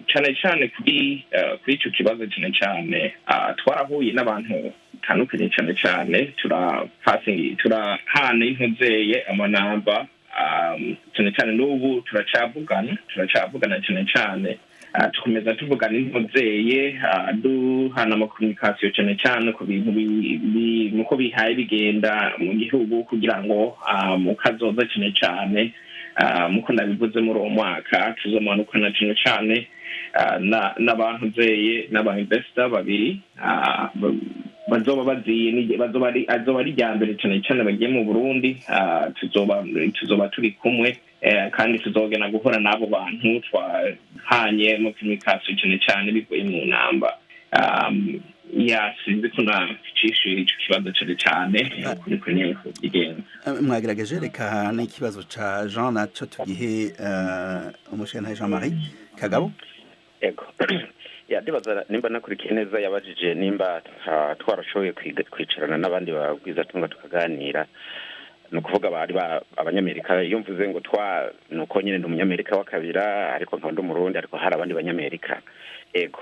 Cyane cyane kuri icyo kibazo, cyane cyane twarahuye n'abantu batandukanye cyane cyane, turahana intuzeye amanamba cyane cyane. N'ubu turacavugana cyane cyane, tukomeza tuvugana intuzeye, duhana amacommunication cyane cyane ku bintu muko bihaye bigenda mu gihugu, kugira ngo mu kazoza cyane cyane, muko ndabivuze, muri uwo mwaka tuzomanukana cyane cyane n'abantu zeye n'aba investor babiri bazoba baziye, azoba ari irya mbere cyane cyane bagiye mu Burundi. Tuzoba turi kumwe kandi tuzogenda guhura n'abo bantu twahanye mu communication cyane cyane bivuye mu namba. Ya, sinzi ko nacishuye ico kibazo cane cane niko nyene bigenza. Mwagerageje. Reka n'ikibazo ca Jean naco tugihe umushingantahe Jean Marie Kagabo. Ego, ya, ndibaza nimba nakurikiye neza, yabajije nimba twarashoboye kwicarana n'abandi bagwizatunga tukaganira, ni ukuvuga bari abanyamerika. Iyo mvuze ngo twa, ni uko nyine ndi umunyamerika wa kabira, ariko nkaba ndi umurundi, ariko hari abandi banyamerika. Ego,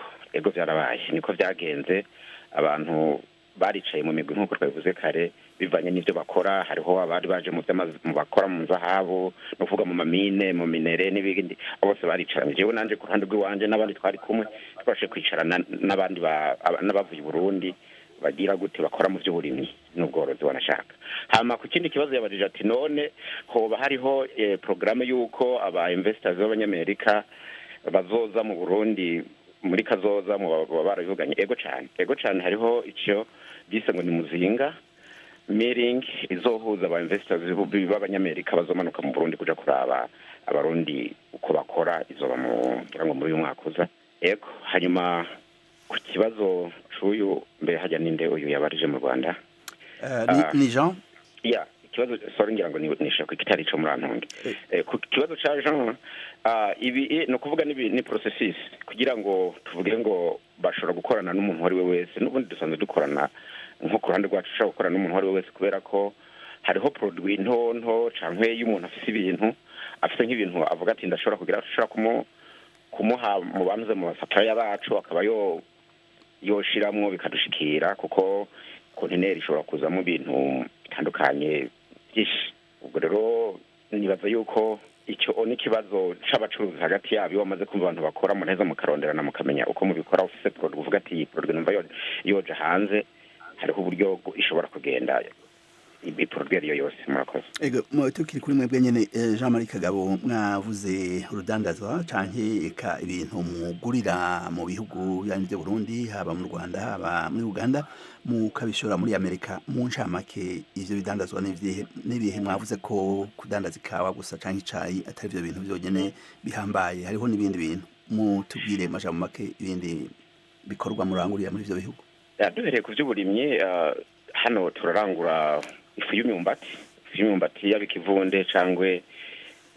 byarabaye, niko byagenze. Abantu baricaye mu migwi nk'uko twabivuze kare, bivanye n'ibyo bakora. Hariho abari baje mu mu bakora mu zahabu, no kuvuga mu mamine, mu minerais n'ibindi, bose baricaranye. Jewe nanje ku ruhande rw'iwanje n'abandi twari kumwe, twabashe kwicarana n'abandi n'abavuye i Burundi bagira gute, bakora mu by'uburimyi n'ubworozi wanashaka. Hama ku kindi kibazo yabajije ati: "None hoba hariho porogaramu y'uko aba investors b'abanyamerika bazoza mu Burundi muri kazoza?" Mu baba barabivuganye. Ego cyane, ego cyane. Hariho icyo bise ngo ni Muzinga meeting izohuza aba investors b'abanyamerika bazomanuka mu Burundi kuja kuraba abarundi uko bakora. Izoba mu, ngira ngo muri uyu mwaka uza. Ego. Hanyuma ku kibazo c'uyu, mbere hajya ninde uyu yabarije mu Rwanda? Ni Jean. Ya, ikibazo, sorry, ngira ngo nishaka kitari ico, murantunge. Ku kibazo ca Jean, ibi ni ukuvuga ni processus kugira ngo tuvuge ngo bashobora gukorana n'umuntu uwo ari we wese. N'ubundi dusanzwe dukorana, nko ku ruhande rwacu ushobora gukorana n'umuntu uwo ari we wese, kubera ko hariho produit nto nto canke iyo umuntu afise ibintu, afise nk'ibintu avuga ati ndashobora kugira, ashobora kumuha mu bantu, mu basupplier bacu, akaba yo yoshiramwo bikadushikira, kuko kontineri ishobora kuzamo ibintu bitandukanye byinshi. Ubwo rero nibaza yuko icyo n'ikibazo c'abacuruzi hagati yabo. Iyo bamaze kumva abantu bakora, muneza mukaronderana, mukamenya uko mubikora. Ufise produit uvuga ati iyi produit numva yoja hanze, hariho uburyo ishobora kugenda, iproduit ariyo yose. Murakoze. Ego, tukiri kuri mwebwe nyene, Jean Marie Kagabo, mwavuze urudandazwa canke eka ibintu mugurira mu bihugu byanyu by'u Burundi, haba mu Rwanda, haba muri Uganda, mukabishora muri Amerika. Mu ncamake, ivyo bidandazwa n'ivyihe n'ibihe? Mwavuze ko kudandaza ikawa gusa canke icayi atari ivyo bintu byonyene bihambaye, hariho n'ibindi bintu. Mutubwire majambo make ibindi bikorwa murangurira muri ivyo bihugu. Ya, duhereye ku by'uburimyi, hano turarangura ifu y'imyumbati. Ifu y'imyumbati yaba ikivunde cangwe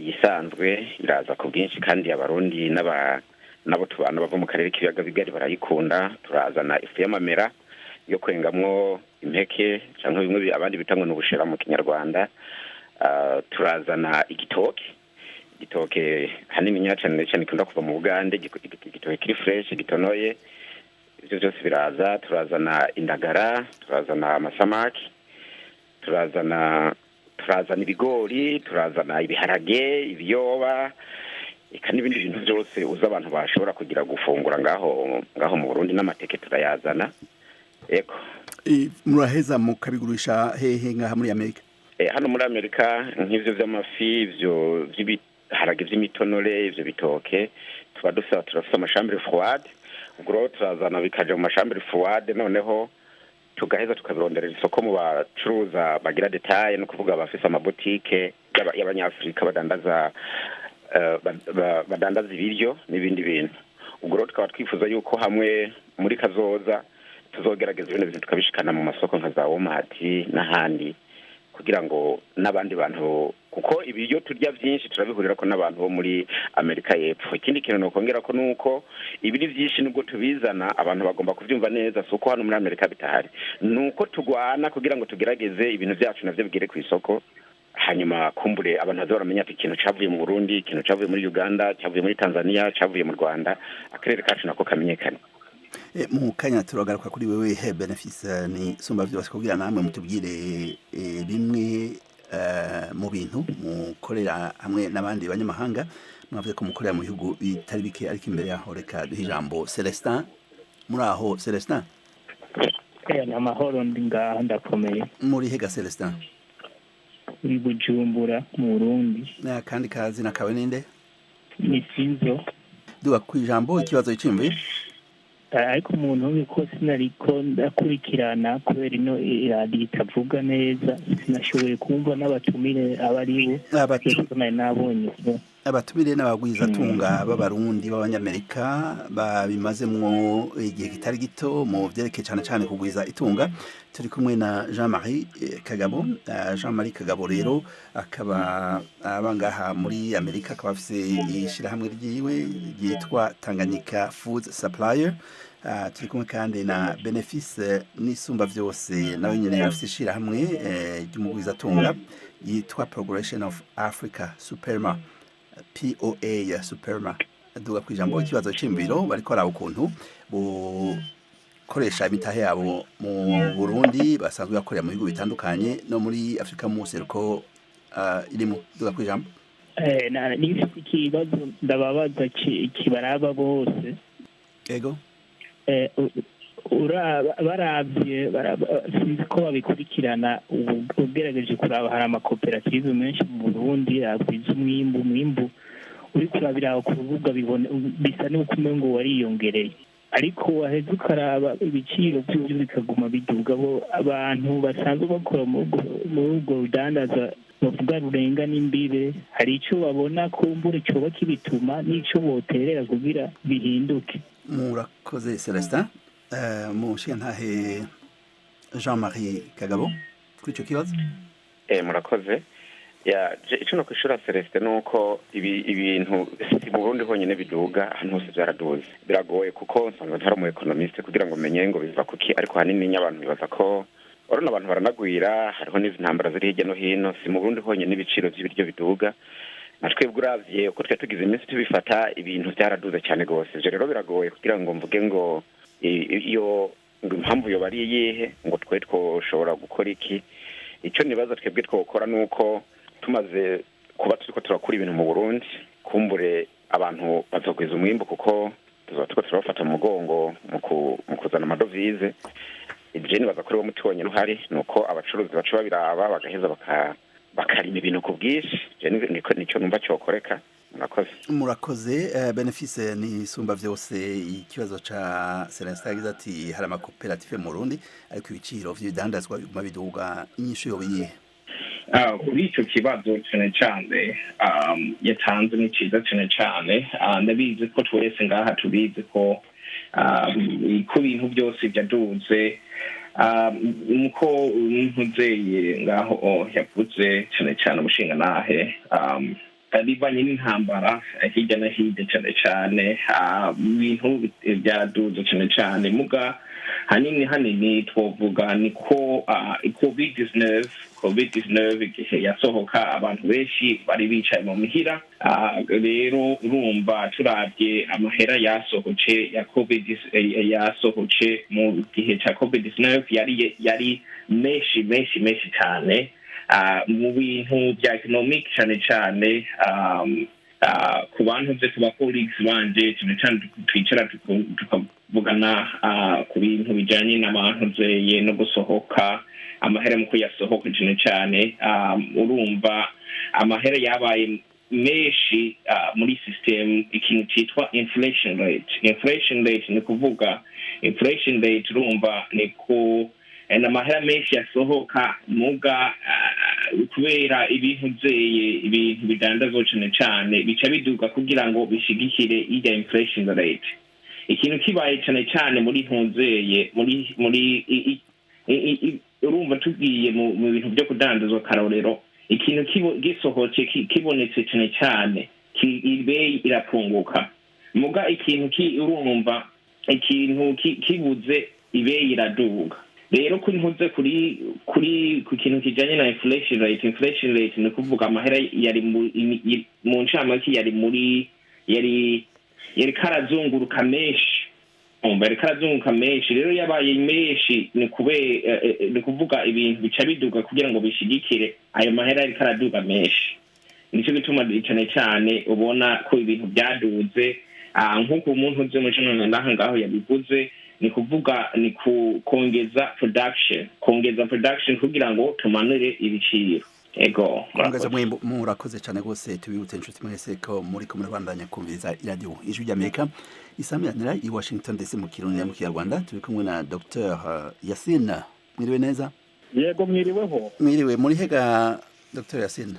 iyisanzwe iraza ku bwinshi, kandi abarundi n'aba nabo tubana bava mu karere k'ibiyaga bigari barayikunda. Turazana ifu y'amamera yo kwengamwo impeke, canke bimwe abandi bita ngo ni ubushera mu kinyarwanda. Turazana igitoke. Igitoke hanini cyane cyane ikunda kuva mu Bugande, igitoke kiri fresh gitonoye. Ibyo byose biraza. Turazana indagara, turazana amasamaki, turazana ibigori, turazana ibiharage, ibiyoba, eka n'ibindi bintu byose uzi abantu bashobora kugira gufungura ngaho mu Burundi, n'amateke turayazana. Ego. Muraheza mukabigurisha hehe ngaha muri Amerika? Hano muri Amerika, nk'ivyo vy'amafi, ivyo vy'ibiharage vy'imitonore, ivyo bitoke, tuba dusaba, turafise amachambres froides. Ubwo rero turazana bikaja mu machambres froides, noneho tugaheza tukabironderera isoko mu bacuruza bagira détail, no kuvuga abafise amabotike y'abanyafurika badandaza badandaza ibiryo n'ibindi bintu. Ubwo rero tukaba twifuza yuko hamwe muri kazoza tuzogerageza ibintu bintu tukabishikana mu masoko nka za Walmart n'ahandi, kugira ngo n'abandi bantu, kuko ibiryo turya byinshi turabihurira ko n'abantu bo muri Amerika y'Epfo. Ikindi kintu nokongera ko nuko ibiri byinshi nubwo tubizana, abantu bagomba kubyumva neza, si uko hano muri Amerika bitahari, ni uko tugwana kugira ngo tugerageze ibintu byacu navyo bigere ku isoko. Hanyuma kumbure abantu baza baramenya ati ikintu cavuye mu Burundi, ikintu cavuye muri Uganda, cavuye muri Tanzania, cavuye mu Rwanda, akarere kacu nako kamenyekane. Mu kanya turagaruka kuri wewe he Benefice ni sumba byose, kugira namwe mutubwire bimwe mu bintu mukorera hamwe n'abandi banyamahanga. Mwavuze ko mukorera mu bihugu bitari bike, ariko imbere yaho reka duhe ijambo Celestin. Muri aho, Celestin? Ni amahoro, ndi ngaha, ndakomeye. Muri hega, Celestin? Uri Bujumbura mu Burundi. Kandi kazina kawe ninde? Ni Sizo. Duga ku ijambo, ikibazo, c'iciyumviro. Ariko umuntu ko sinariko ndakurikirana kubera ino iradiyo itavuga neza, sinashoboye kumva n'abatumire aba ari bo. Nari nabonye. Abatumire n'abagwizatunga b'Abarundi b'Abanyamerika babimazemwo igihe kitari gito mu vyerekeye cane cane kugwiza itunga. Turi kumwe na Jean Marie Kagabo. Jean Marie Kagabo rero akaba aba ngaha muri Amerika, akaba afise ishirahamwe ryiwe ryitwa Tanganyika Food Supplier. Turi kumwe kandi na Benefice Nisumba Vyose, nawe nyene afise ishirahamwe ry'umugwizatunga yitwa Progression of Africa Superma, POA ya Superma. Duga kwijambo, ikibazo c'imviro, bariko baraba ukuntu bukoresha imitahe yabo mu Burundi, basanzwe bakorera mu bihugu bitandukanye no muri Afrika mu buseruko irimo. Duga kwijambo. Nifise ikibazo ndababaza kibaraba bose. Ego. Baravye, sinzi ko babikurikirana ubu, ugerageje kuraba hari amakoperative menshi mu Burundi agwiza umwimbu. Uri kurabira ku rubuga bisa n'uko umengo wariyongereye, ariko waheza ukaraba ibiciro vy'uburyo bikaguma biduga. Bo abantu basanzwe bakora muri ubwo rudandaza bavuga rurenga n'imbibe, hari ico babona kumbura coba kibituma n'ico boterera kugira bihinduke? Murakoze, Celestin. Mu nshingantahe Jean Marie Kagabo, kuri ico kibazo. Murakoze. Ya, ico no kwishura Celestin nuko ibintu si mu Burundi honyine biduga, ahantu hose vyaraduze. Biragoye kuko nsanzwe ntari umu économiste kugira ngo menye ngo biva kuki, ariko hanini abantu bibaza ko urabona abantu baranagwira, hariho n'izi ntambara ziri hirya no hino. Si mu Burundi honyine ibiciro vy'ibiryo biduga, na twebwe uravye uko twe tugize iminsi tubifata, ibintu vyaraduze cyane gose. Ivyo rero biragoye kugira ngo mvuge ngo iyo ngo impamvu yoba ari iyihe, ngo twe twoshobora gukora iki. Icyo nibaza twebwe twokora ni uko tumaze kuba turiko turakura ibintu mu Burundi, kumbure abantu bazogwiza umwimbu kuko tuzoba turiko turabafata mu mugongo mu kuzana amadovize. Ivyo nibaza ko ariwo muti wonyene uhari, ni uko abacuruzi baca babiraba bagaheza bakarima ibintu ku bwinshi. Je nico numva cokoreka. Murakoze. Murakoze. Benefice Nisumba Vyose, ikibazo ca Celestin yagize ati hari amakoperative mu Burundi ariko ibiciro vy'ibidandazwa biguma biduga, inyishu yoba iyihe? Kuri icyo kibazo cyane cyane yatanze ni cyiza cyane cyane. Ndabizi ko twese ngaha tubizi ko ibintu byose byaduze, nkuko ntuzeye ngaho yavuze cyane cyane umushingantahe, bivanye n'intambara hirya no hirya cyane cyane, ibintu byaraduze cyane cyane. Muga hanini hanini twovuga ni ko COVID-19 igihe yasohoka, abantu benshi bari bicaye mu mihira. Rero urumva turabye amahera yasohoce ya COVID, yasohoce mu gihe cya COVID-19 yari menshi menshi menshi cyane. Mu bintu bya economic cyane cyane, ku bantu bye, ku ba colleagues banje cyane cyane, twicara tukavugana ku bintu bijyanye n'abantu zeye no gusohoka amahera, mu kuyasohoka cyane cyane, urumva amahera yabaye menshi muri system, ikintu cyitwa inflation rate. Inflation rate ni kuvuga, inflation rate urumva ni ku amahera menshi yasohoka, muga kubera ibintu byeye, ibintu bidandazwa cyane cyane bica biduga kugira ngo bishigikire irya inflation rate. Ikintu kibaye cyane cyane muri ntunzeye muri urumva tugiye mu bintu byo kudandazwa, karorero, ikintu gisohotse, kibonetse cyane cyane, ibeyi irapunguka. Muga ikintu urumva ikintu kibuze, ibeyi iraduga. Rero kuri ntuze kuri ku kintu kijanye na inflation rate, inflation rate ni kuvuga amahera yari mu ncamake yari muri yari karazunguruka menshi, umva, yari karazunguruka menshi. Rero yabaye menshi ni kuvuga ibintu bica biduga kugira ngo bishigikire ayo mahera yari karaduga menshi. Nicyo gituma cyane cyane ubona ko ibintu byaduze. Nk'uko umuntu uzi muri ngaho ngaho yabivuze, ni kuvuga ni kongeza production, kongeza production kugira ngo tumanure ibiciro. Ego. Kongeza mwimbu. Murakoze cyane rwose. Tubibutse inshuti mwese ko muri ko murabandanya kumviriza iradiyo Ijwi ry'Amerika isamiranira i Washington DC mu Kirundi mu Kinyarwanda. Turi kumwe na Dr Yasine. Mwiriwe neza? Yego, mwiriweho. Mwiriwe. Muri hega, Dr Yasine?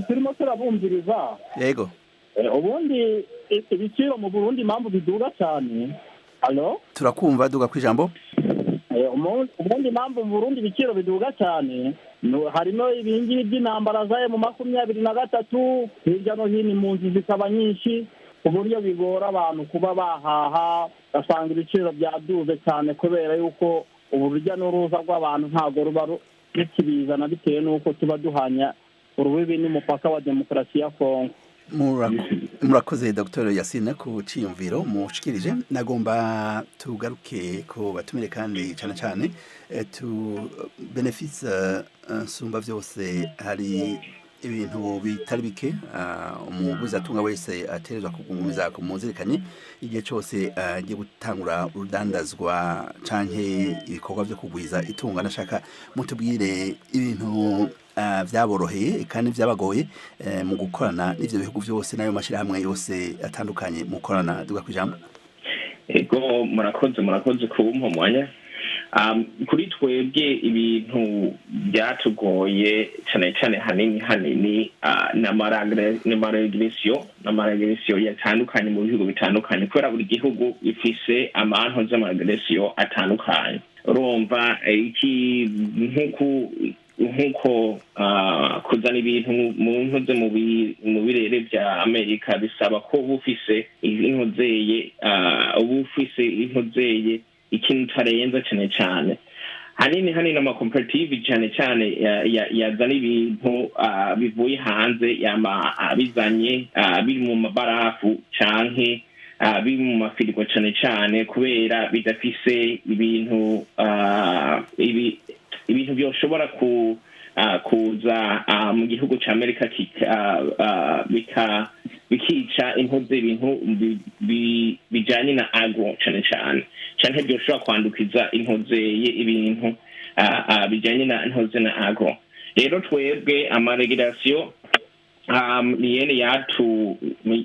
Turimo turabumviriza. Yego. Ubundi ibiciro mu Burundi impamvu biduga cyane. Allo? Turakumva, duga ku ijambo. Ubundi impamvu mu Burundi ibiciro biduga cyane harimo ibingibi by'intambara zayo mu 23, hirya no hino impunzi zikaba nyinshi ku buryo bigora abantu kuba bahaha, ugasanga ibiciro byaduze cyane kubera yuko urujya n'uruza rw'abantu ntabwo ruba rukibizana bitewe n'uko tuba duhanya urubibi n'umupaka wa demokarasi ya Kongo. Murakoze Dr Yasine ku ciyumviro mushikirije. Nagomba tugaruke ko batumire kandi cyane cyane tu Benefice Nsumba Vyose. Hari ibintu bitari bike umugwizatunga wese aterezwa kugumiza kumuzirikanye igihe cyose agiye gutangura urudandazwa canke ibikorwa byo kugwiza itunga. Nashaka mutubwire ibintu vyaboroheye kandi vyabagoye mu gukorana n'ivyo bihugu vyose n'ayo mashirahamwe yose atandukanye mukorana. Duga kwijambo. Ego, murakoze kumpa umwanya. Kuri twebwe ibintu byatugoye cyane cyane hanini n'ama régulations yatandukanye mu bihugu bitandukanye, kubera buri gihugu gifise amantu z'ama régulations atandukanye. Urumva iki nkuko kuzana ibintu mu ntuze mu birere bya Amerika bisaba ko uba ufise intuzeye, uba ufise intuzeye ikintu utarenza. Cyane cyane hanini amakoperative cyane cyane yazana ibintu bivuye hanze, yama bizanye biri mu mabarafu canke biri mu mafirigo, cyane cyane kubera bidafise ibintu ibintu byoshobora kuza mu gihugu cya Amerika bikica intuze ibintu bijanye na agro cyane cyane, canke byoshobora kwandukiza intuzeye ibintu bijanye na ntuze na agro. Rero twebwe ama régulations niyene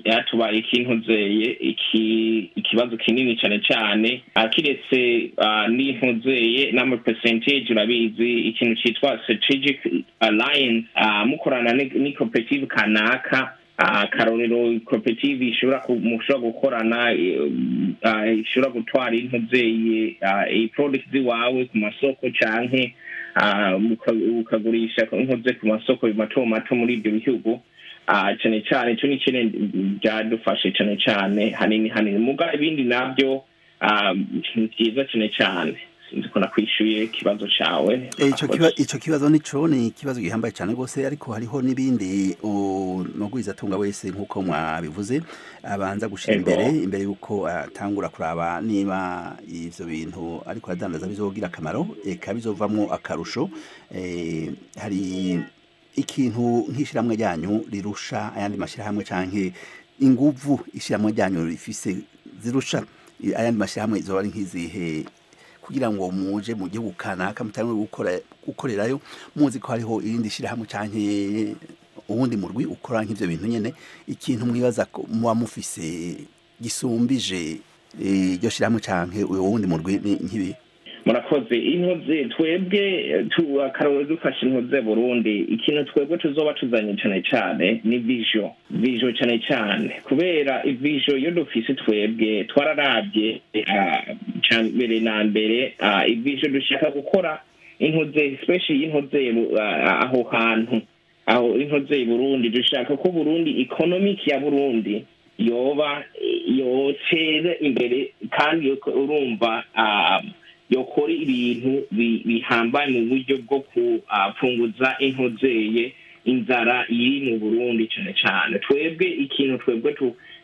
yatubaye ikintuzeye ikibazo kinini cyane cyane, kiretse n'intuzeye n'ama percentage. Urabizi ikintu cyitwa strategic alliance, mukorana ni cooperative kanaka, karorero cooperative ishobora mushobora gukorana, ishobora gutwara intuzeye product ziwawe ku masoko, canke ukagurisha inkoze ku masoko mato mato muri ibyo bihugu. Cyane cyane icyo ni kintu byadufashe cyane cyane hanini. Muga ibindi nabyo ni byiza cyane cyane. Sinzi ko nakwishyuye ikibazo cyawe. Ico kibazo nico ni ikibazo gihambaye cyane rwose, ariko hariho n'ibindi umugwizatunga wese, nk'uko mwabivuze, abanza gushira imbere yuko atangura kuraba niba ivyo bintu ariko aradandaza bizogira akamaro, eka bizovamwo akarusho. Hari ikintu nk'ishirahamwe ryanyu rirusha ayandi mashirahamwe, canke inguvu ishirahamwe ryanyu rifise zirusha ayandi mashirahamwe zoba ari nk'izihe, kugira ngo muje mu gihugu kanaka mutangure gukora gukorerayo muzi ko hariho irindi shirahamwe canke uwundi murwi ukora nk'ivyo bintu nyene? Ikintu mwibaza ko muba mufise gisumbije iryo shirahamwe canke uwo wundi murwi ni nk'ibi? Murakoze. Intuze twebwe akarorero dufashe intuze Burundi, ikintu twebwe tuzoba tuzanye cyane cyane ni vision cyane cyane, kubera vision iyo dufise twebwe twararabye mbere na mbere vision dushaka gukora intuze, especially intuze aho hantu aho intuze Burundi, dushaka ko Burundi economic ya Burundi yoba yotera imbere, kandi urumva yokora ibintu bihambaye mu buryo bwo kupunguza intuzeye inzara iri mu Burundi. Cyane cyane twebwe ikintu twebwe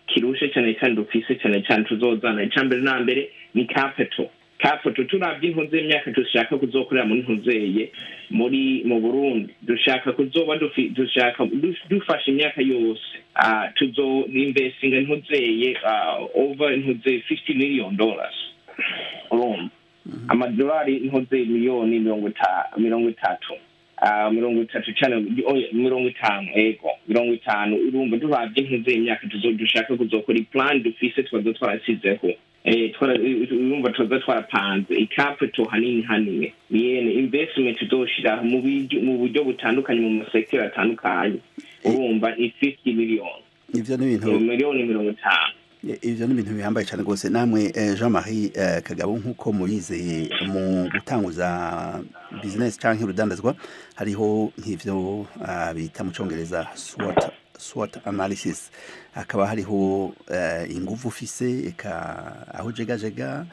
kirushe cyane cyane dufise cyane cyane tuzozana, icya mbere na mbere ni capital. Turabye intuze y'imyaka dushaka kuzokorera muri ntuzeye muri mu Burundi, dushaka kuzoba dushaka dufashe imyaka yose tuzo investinga ntuzeye over ntuzeye $50 million. Urumva amadolari ntuze miliyoni 30, 30 cyane, 50, ego 50. Urumva turavye ntuze imyaka dushaka kuzokora, i plan dufise twaza twarasizeho, urumva tuza twarapanze i capital hanini yene investment tuzoshira mu buryo butandukanye mu masekiteri atandukanye, urumva ni 50 million. Ivyo ni ibintu miliyoni 50. Ivyo ni ibintu bihambaye cyane rwose. Namwe Jean Marie Kagabo, nk'uko mubizi, mu gutanguza business canke urudandazwa hariho nk'ivyo bita mu Congereza SWOT analysis, hakaba hariho inguvu ufise, eka aho jegajega,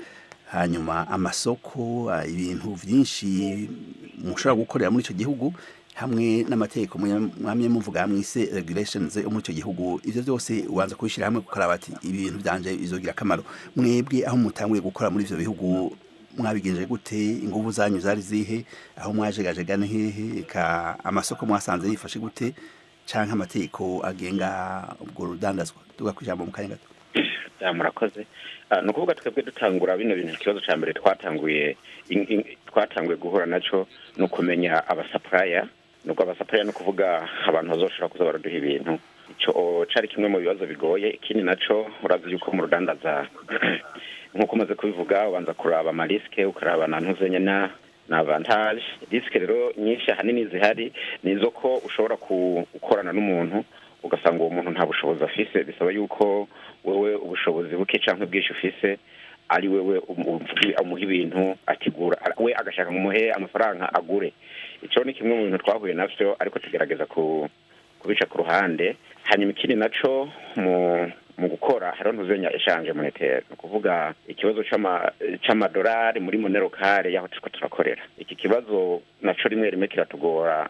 hanyuma amasoko, ibintu vyinshi mushobora gukorera muri ico gihugu, hamwe n'amategeko mwamye muvuga mwise regulations yo muri ico gihugu. Ivyo byose ubanza kubishyira hamwe kukaraba ati ibintu byanje bizogira akamaro. Mwebwe aho mutanguye gukora muri ivyo bihugu mwabigenje gute? Inguvu zanyu zari zihe? Aho mwajegajega ni hehe? Eka amasoko mwasanze yifashe gute, canke amategeko agenga ubwo rudandazwa? Tuga kwijambo mu kanya gato. Ya, murakoze. Ni ukuvuga twebwe dutangura bino bintu, ikibazo ca mbere twatanguye guhura naco ni ukumenya abasupplier. Nuko abasupplier, ni ukuvuga abantu bazoshobora kuza baraduha ibintu. Ico cari kimwe mu bibazo bigoye. Ikindi naco, urazi yuko mu rudandaza, nk'uko umaze kubivuga, ubanza kuraba amarisques, ukaraba na ntuzenya na avantage. Risques rero nyinshi ahanini zihari ni izo ko ushobora gukorana n'umuntu ugasanga uwo muntu nta bushobozi afise. Bisaba yuko wewe ubushobozi buke canke bwinshi ufise ari wewe umuha ibintu atigura, we agashaka ngo umuhe amafaranga agure. Ico ni kimwe mu bintu twahuye navyo, ariko tugerageza kubica ku ruhande. Hanyuma ikindi naco, mu gukora hariho ntuzenya échange monétaire, ni ukuvuga ikibazo c'amadolari muri monnaie locale yaho turiko turakorera. Iki kibazo naco rimwe rimwe kiratugora,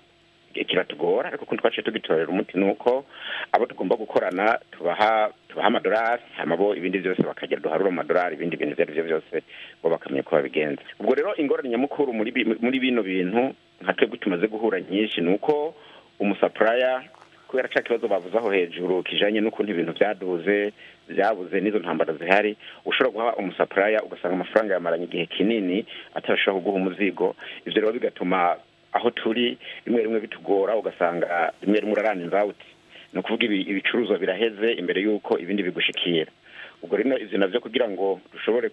ariko kundi twaciye tugitorera umuti nuko abo tugomba gukorana tubaha amadolari, hama bo ibindi byose bakagira duharura amadolari, ibindi bintu ibyo ari byo byose bo bakamenya uko babigenza. Ubwo rero ingorane nyamukuru muri bino bintu nka twebwe tumaze guhura nyinshi ni uko umusupplier, kubera ca kibazo bavuze aho hejuru kijanye n'ukuntu ibintu vyaduze, vyabuze n'izo ntambara zihari, ushobora guha umusupplier ugasanga amafaranga yamaranye igihe kinini atarashobora kuguha umuzigo. Ivyo rero bigatuma aho turi rimwe rimwe bitugora, ugasanga rimwe rimwe urarana out, ni ukuvuga ibicuruzwa biraheze imbere y'uko ibindi bigushikira. Ubwo rero ivyo navyo kugira ngo dushobore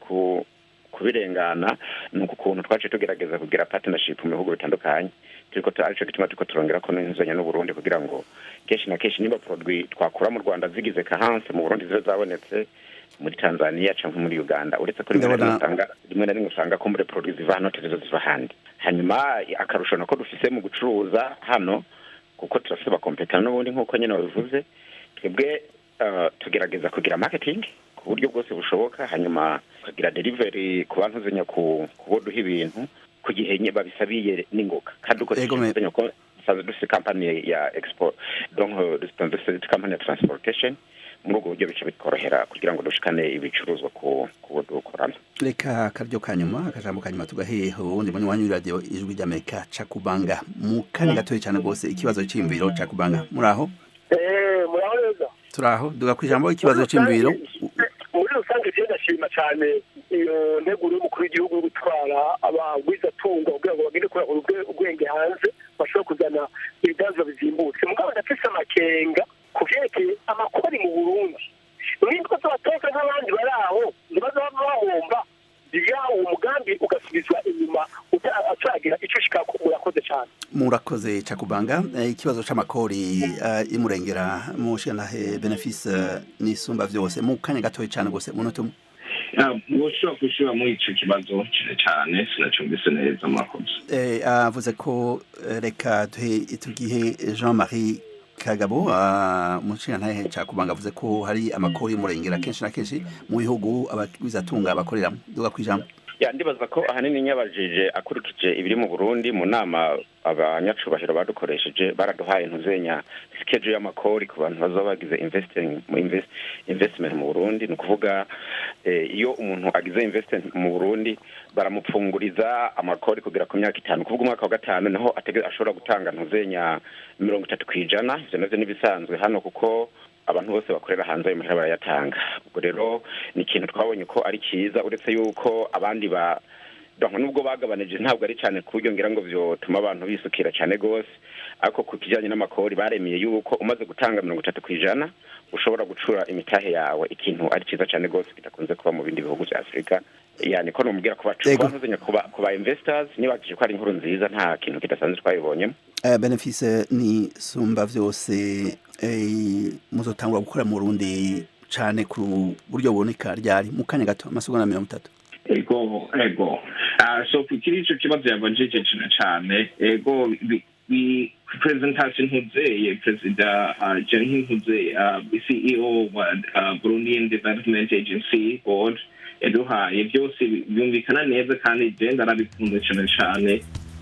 kubirengana ni uku kuntu twaciye tugerageza kugira partnership mu bihugu bitandukanye turiko, arico gituma turiko turongera ko n'inzanya n'Uburundi, kugira ngo kenshi na kenshi niba produit twakura mu Rwanda zigize carence mu Burundi, zibe zabonetse muri Tanzania canke muri Uganda, uretse ko rimwe na rimwe usanga ko muri produit ziva hano atarizo ziva ahandi. Hanyuma akarusho nako dufise mu gucuruza hano, kuko turafise abacompétents n'ubundi nk'uko nyene babivuze, twebwe tugerageza kugira marketing ku buryo bwose bushoboka, hanyuma tukagira delivery ku bantu zenya ku bo duha ibintu ku gihe nye babisabiye n'ingoga, kandi uko ko dusanzwe dufise company ya export, donc dusanzwe dufise company ya transportation, muri ubwo buryo bica bitworohera kugira ngo dushikane ibicuruzwa ku bo dukorana. Reka akaryo kanyuma, akajambo kanyuma tugahehe uwundi munywanyi w'iradiyo Ijwi ry'Amerika, Cakubanga, mu kanya gatoya cyane rwose. Ikibazo c'iyumviro, Cakubanga, muri aho? Muraho neza. Turaho. Duga kwijambo, ikibazo c'iyumviro. Muri rusange je ndashima cyane iyo nteguro y'umukuru w'igihugu yo gutwara abagwizatunga kugira ngo bagende kurahura ubwenge hanze, bashobore kuzana ibidanzwa bizimbutse. Mugabo ndafise amakenga ku vyerekeye amakori mu Burundi. Nimba z'abateka nk'abandi bari aho ntibaza bahomba biya, uwo mugambi ugasubizwa inyuma ataragira ico ushikako. Murakoze cyane. Murakoze, Cakubanga. Ikibazo c'amakori imurengera, mushigantahe Benefice Nisumba Vyose, mu kanya gatoya cane rwose, munota umwe. Woshobora gushyira muri ico kibazo cyane cyane? Sinacyumvise neza, murakoze. Avuze ko reka duhe tugihe Jean Marie Kagabo. Mushigantahe Cakubanga avuze ko hari amakori y'umurengera kenshi na kenshi mu bihugu abagwizatunga bakoreramo. Duga kwijambo. Ya, ndibaza ko ahanini nyabajije akurikije ibiri mu Burundi, mu nama abanyacubahiro badukoresheje baraduhaye ntuzenya schedule y'amakori ku bantu bazaba bagize investing mu investment mu Burundi. Ni ukuvuga iyo umuntu agize investment mu Burundi baramupfunguriza amakori kugera ku myaka 5, kuvuga umwaka wa gatanu niho ashobora gutanga ntuzenya 30%. Ivyo navyo n'ibisanzwe hano, kuko abantu bose bakorera hanze ayo mahera barayatanga. Ubwo rero ni ikintu twabonye ko ari cyiza, uretse yuko abandi ba donc nubwo bagabanije ntabwo ari cyane ku buryo ngira ngo vyotuma abantu bisukira cyane gose, ariko ku kijyanye n'amakori baremeye yuko umaze gutanga 30% ushobora gucura imitahe yawe, ikintu ari cyiza cyane gose kidakunze kuba mu bindi bihugu vya Afurika. Yani ko nomubwira kuba investors nibagije ko ari inkuru nziza, nta kintu kidasanzwe twabibonyemo. Benefice ni Sumba Vyose. Muzotangura gukora mu Burundi cane ku buryo buboneka ryari? Mu kanya gato, amasegonda 30. Ego. So kuri ico kibazo yabajije cane cane, ego, presentation ntuzeye perezida, je ntuze CEO wa Burundian Development Agency Board yaduhaye, byose byumvikana neza kandi je ndarabikunze cane cane,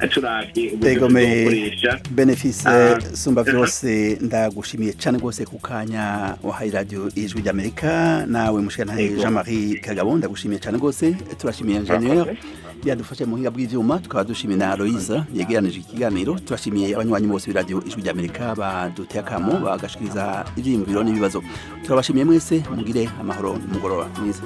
turavye uburyo Egome. tuzokoresha. Benefice Ah, Sumba vyose, ndagushimiye cane rwose ku kanya wahaye Radio Ijwi ry'Amerika. Nawe mushikantahe Ego. Jean Marie Kagabo, ndagushimiye cane rwose. Turashimiye ingénieur yadufashe mu buhinga bw'ivyuma, tukaba dushimiye na Aloise yegeranije ikiganiro. Turashimiye abanywanyi bose b'Iradiyo Ijwi ry'Amerika baduteye akamo, bagashikiriza ivyiyumviro n'ibibazo. Turabashimiye mwese, mugire amahoro n'umugoroba mwiza.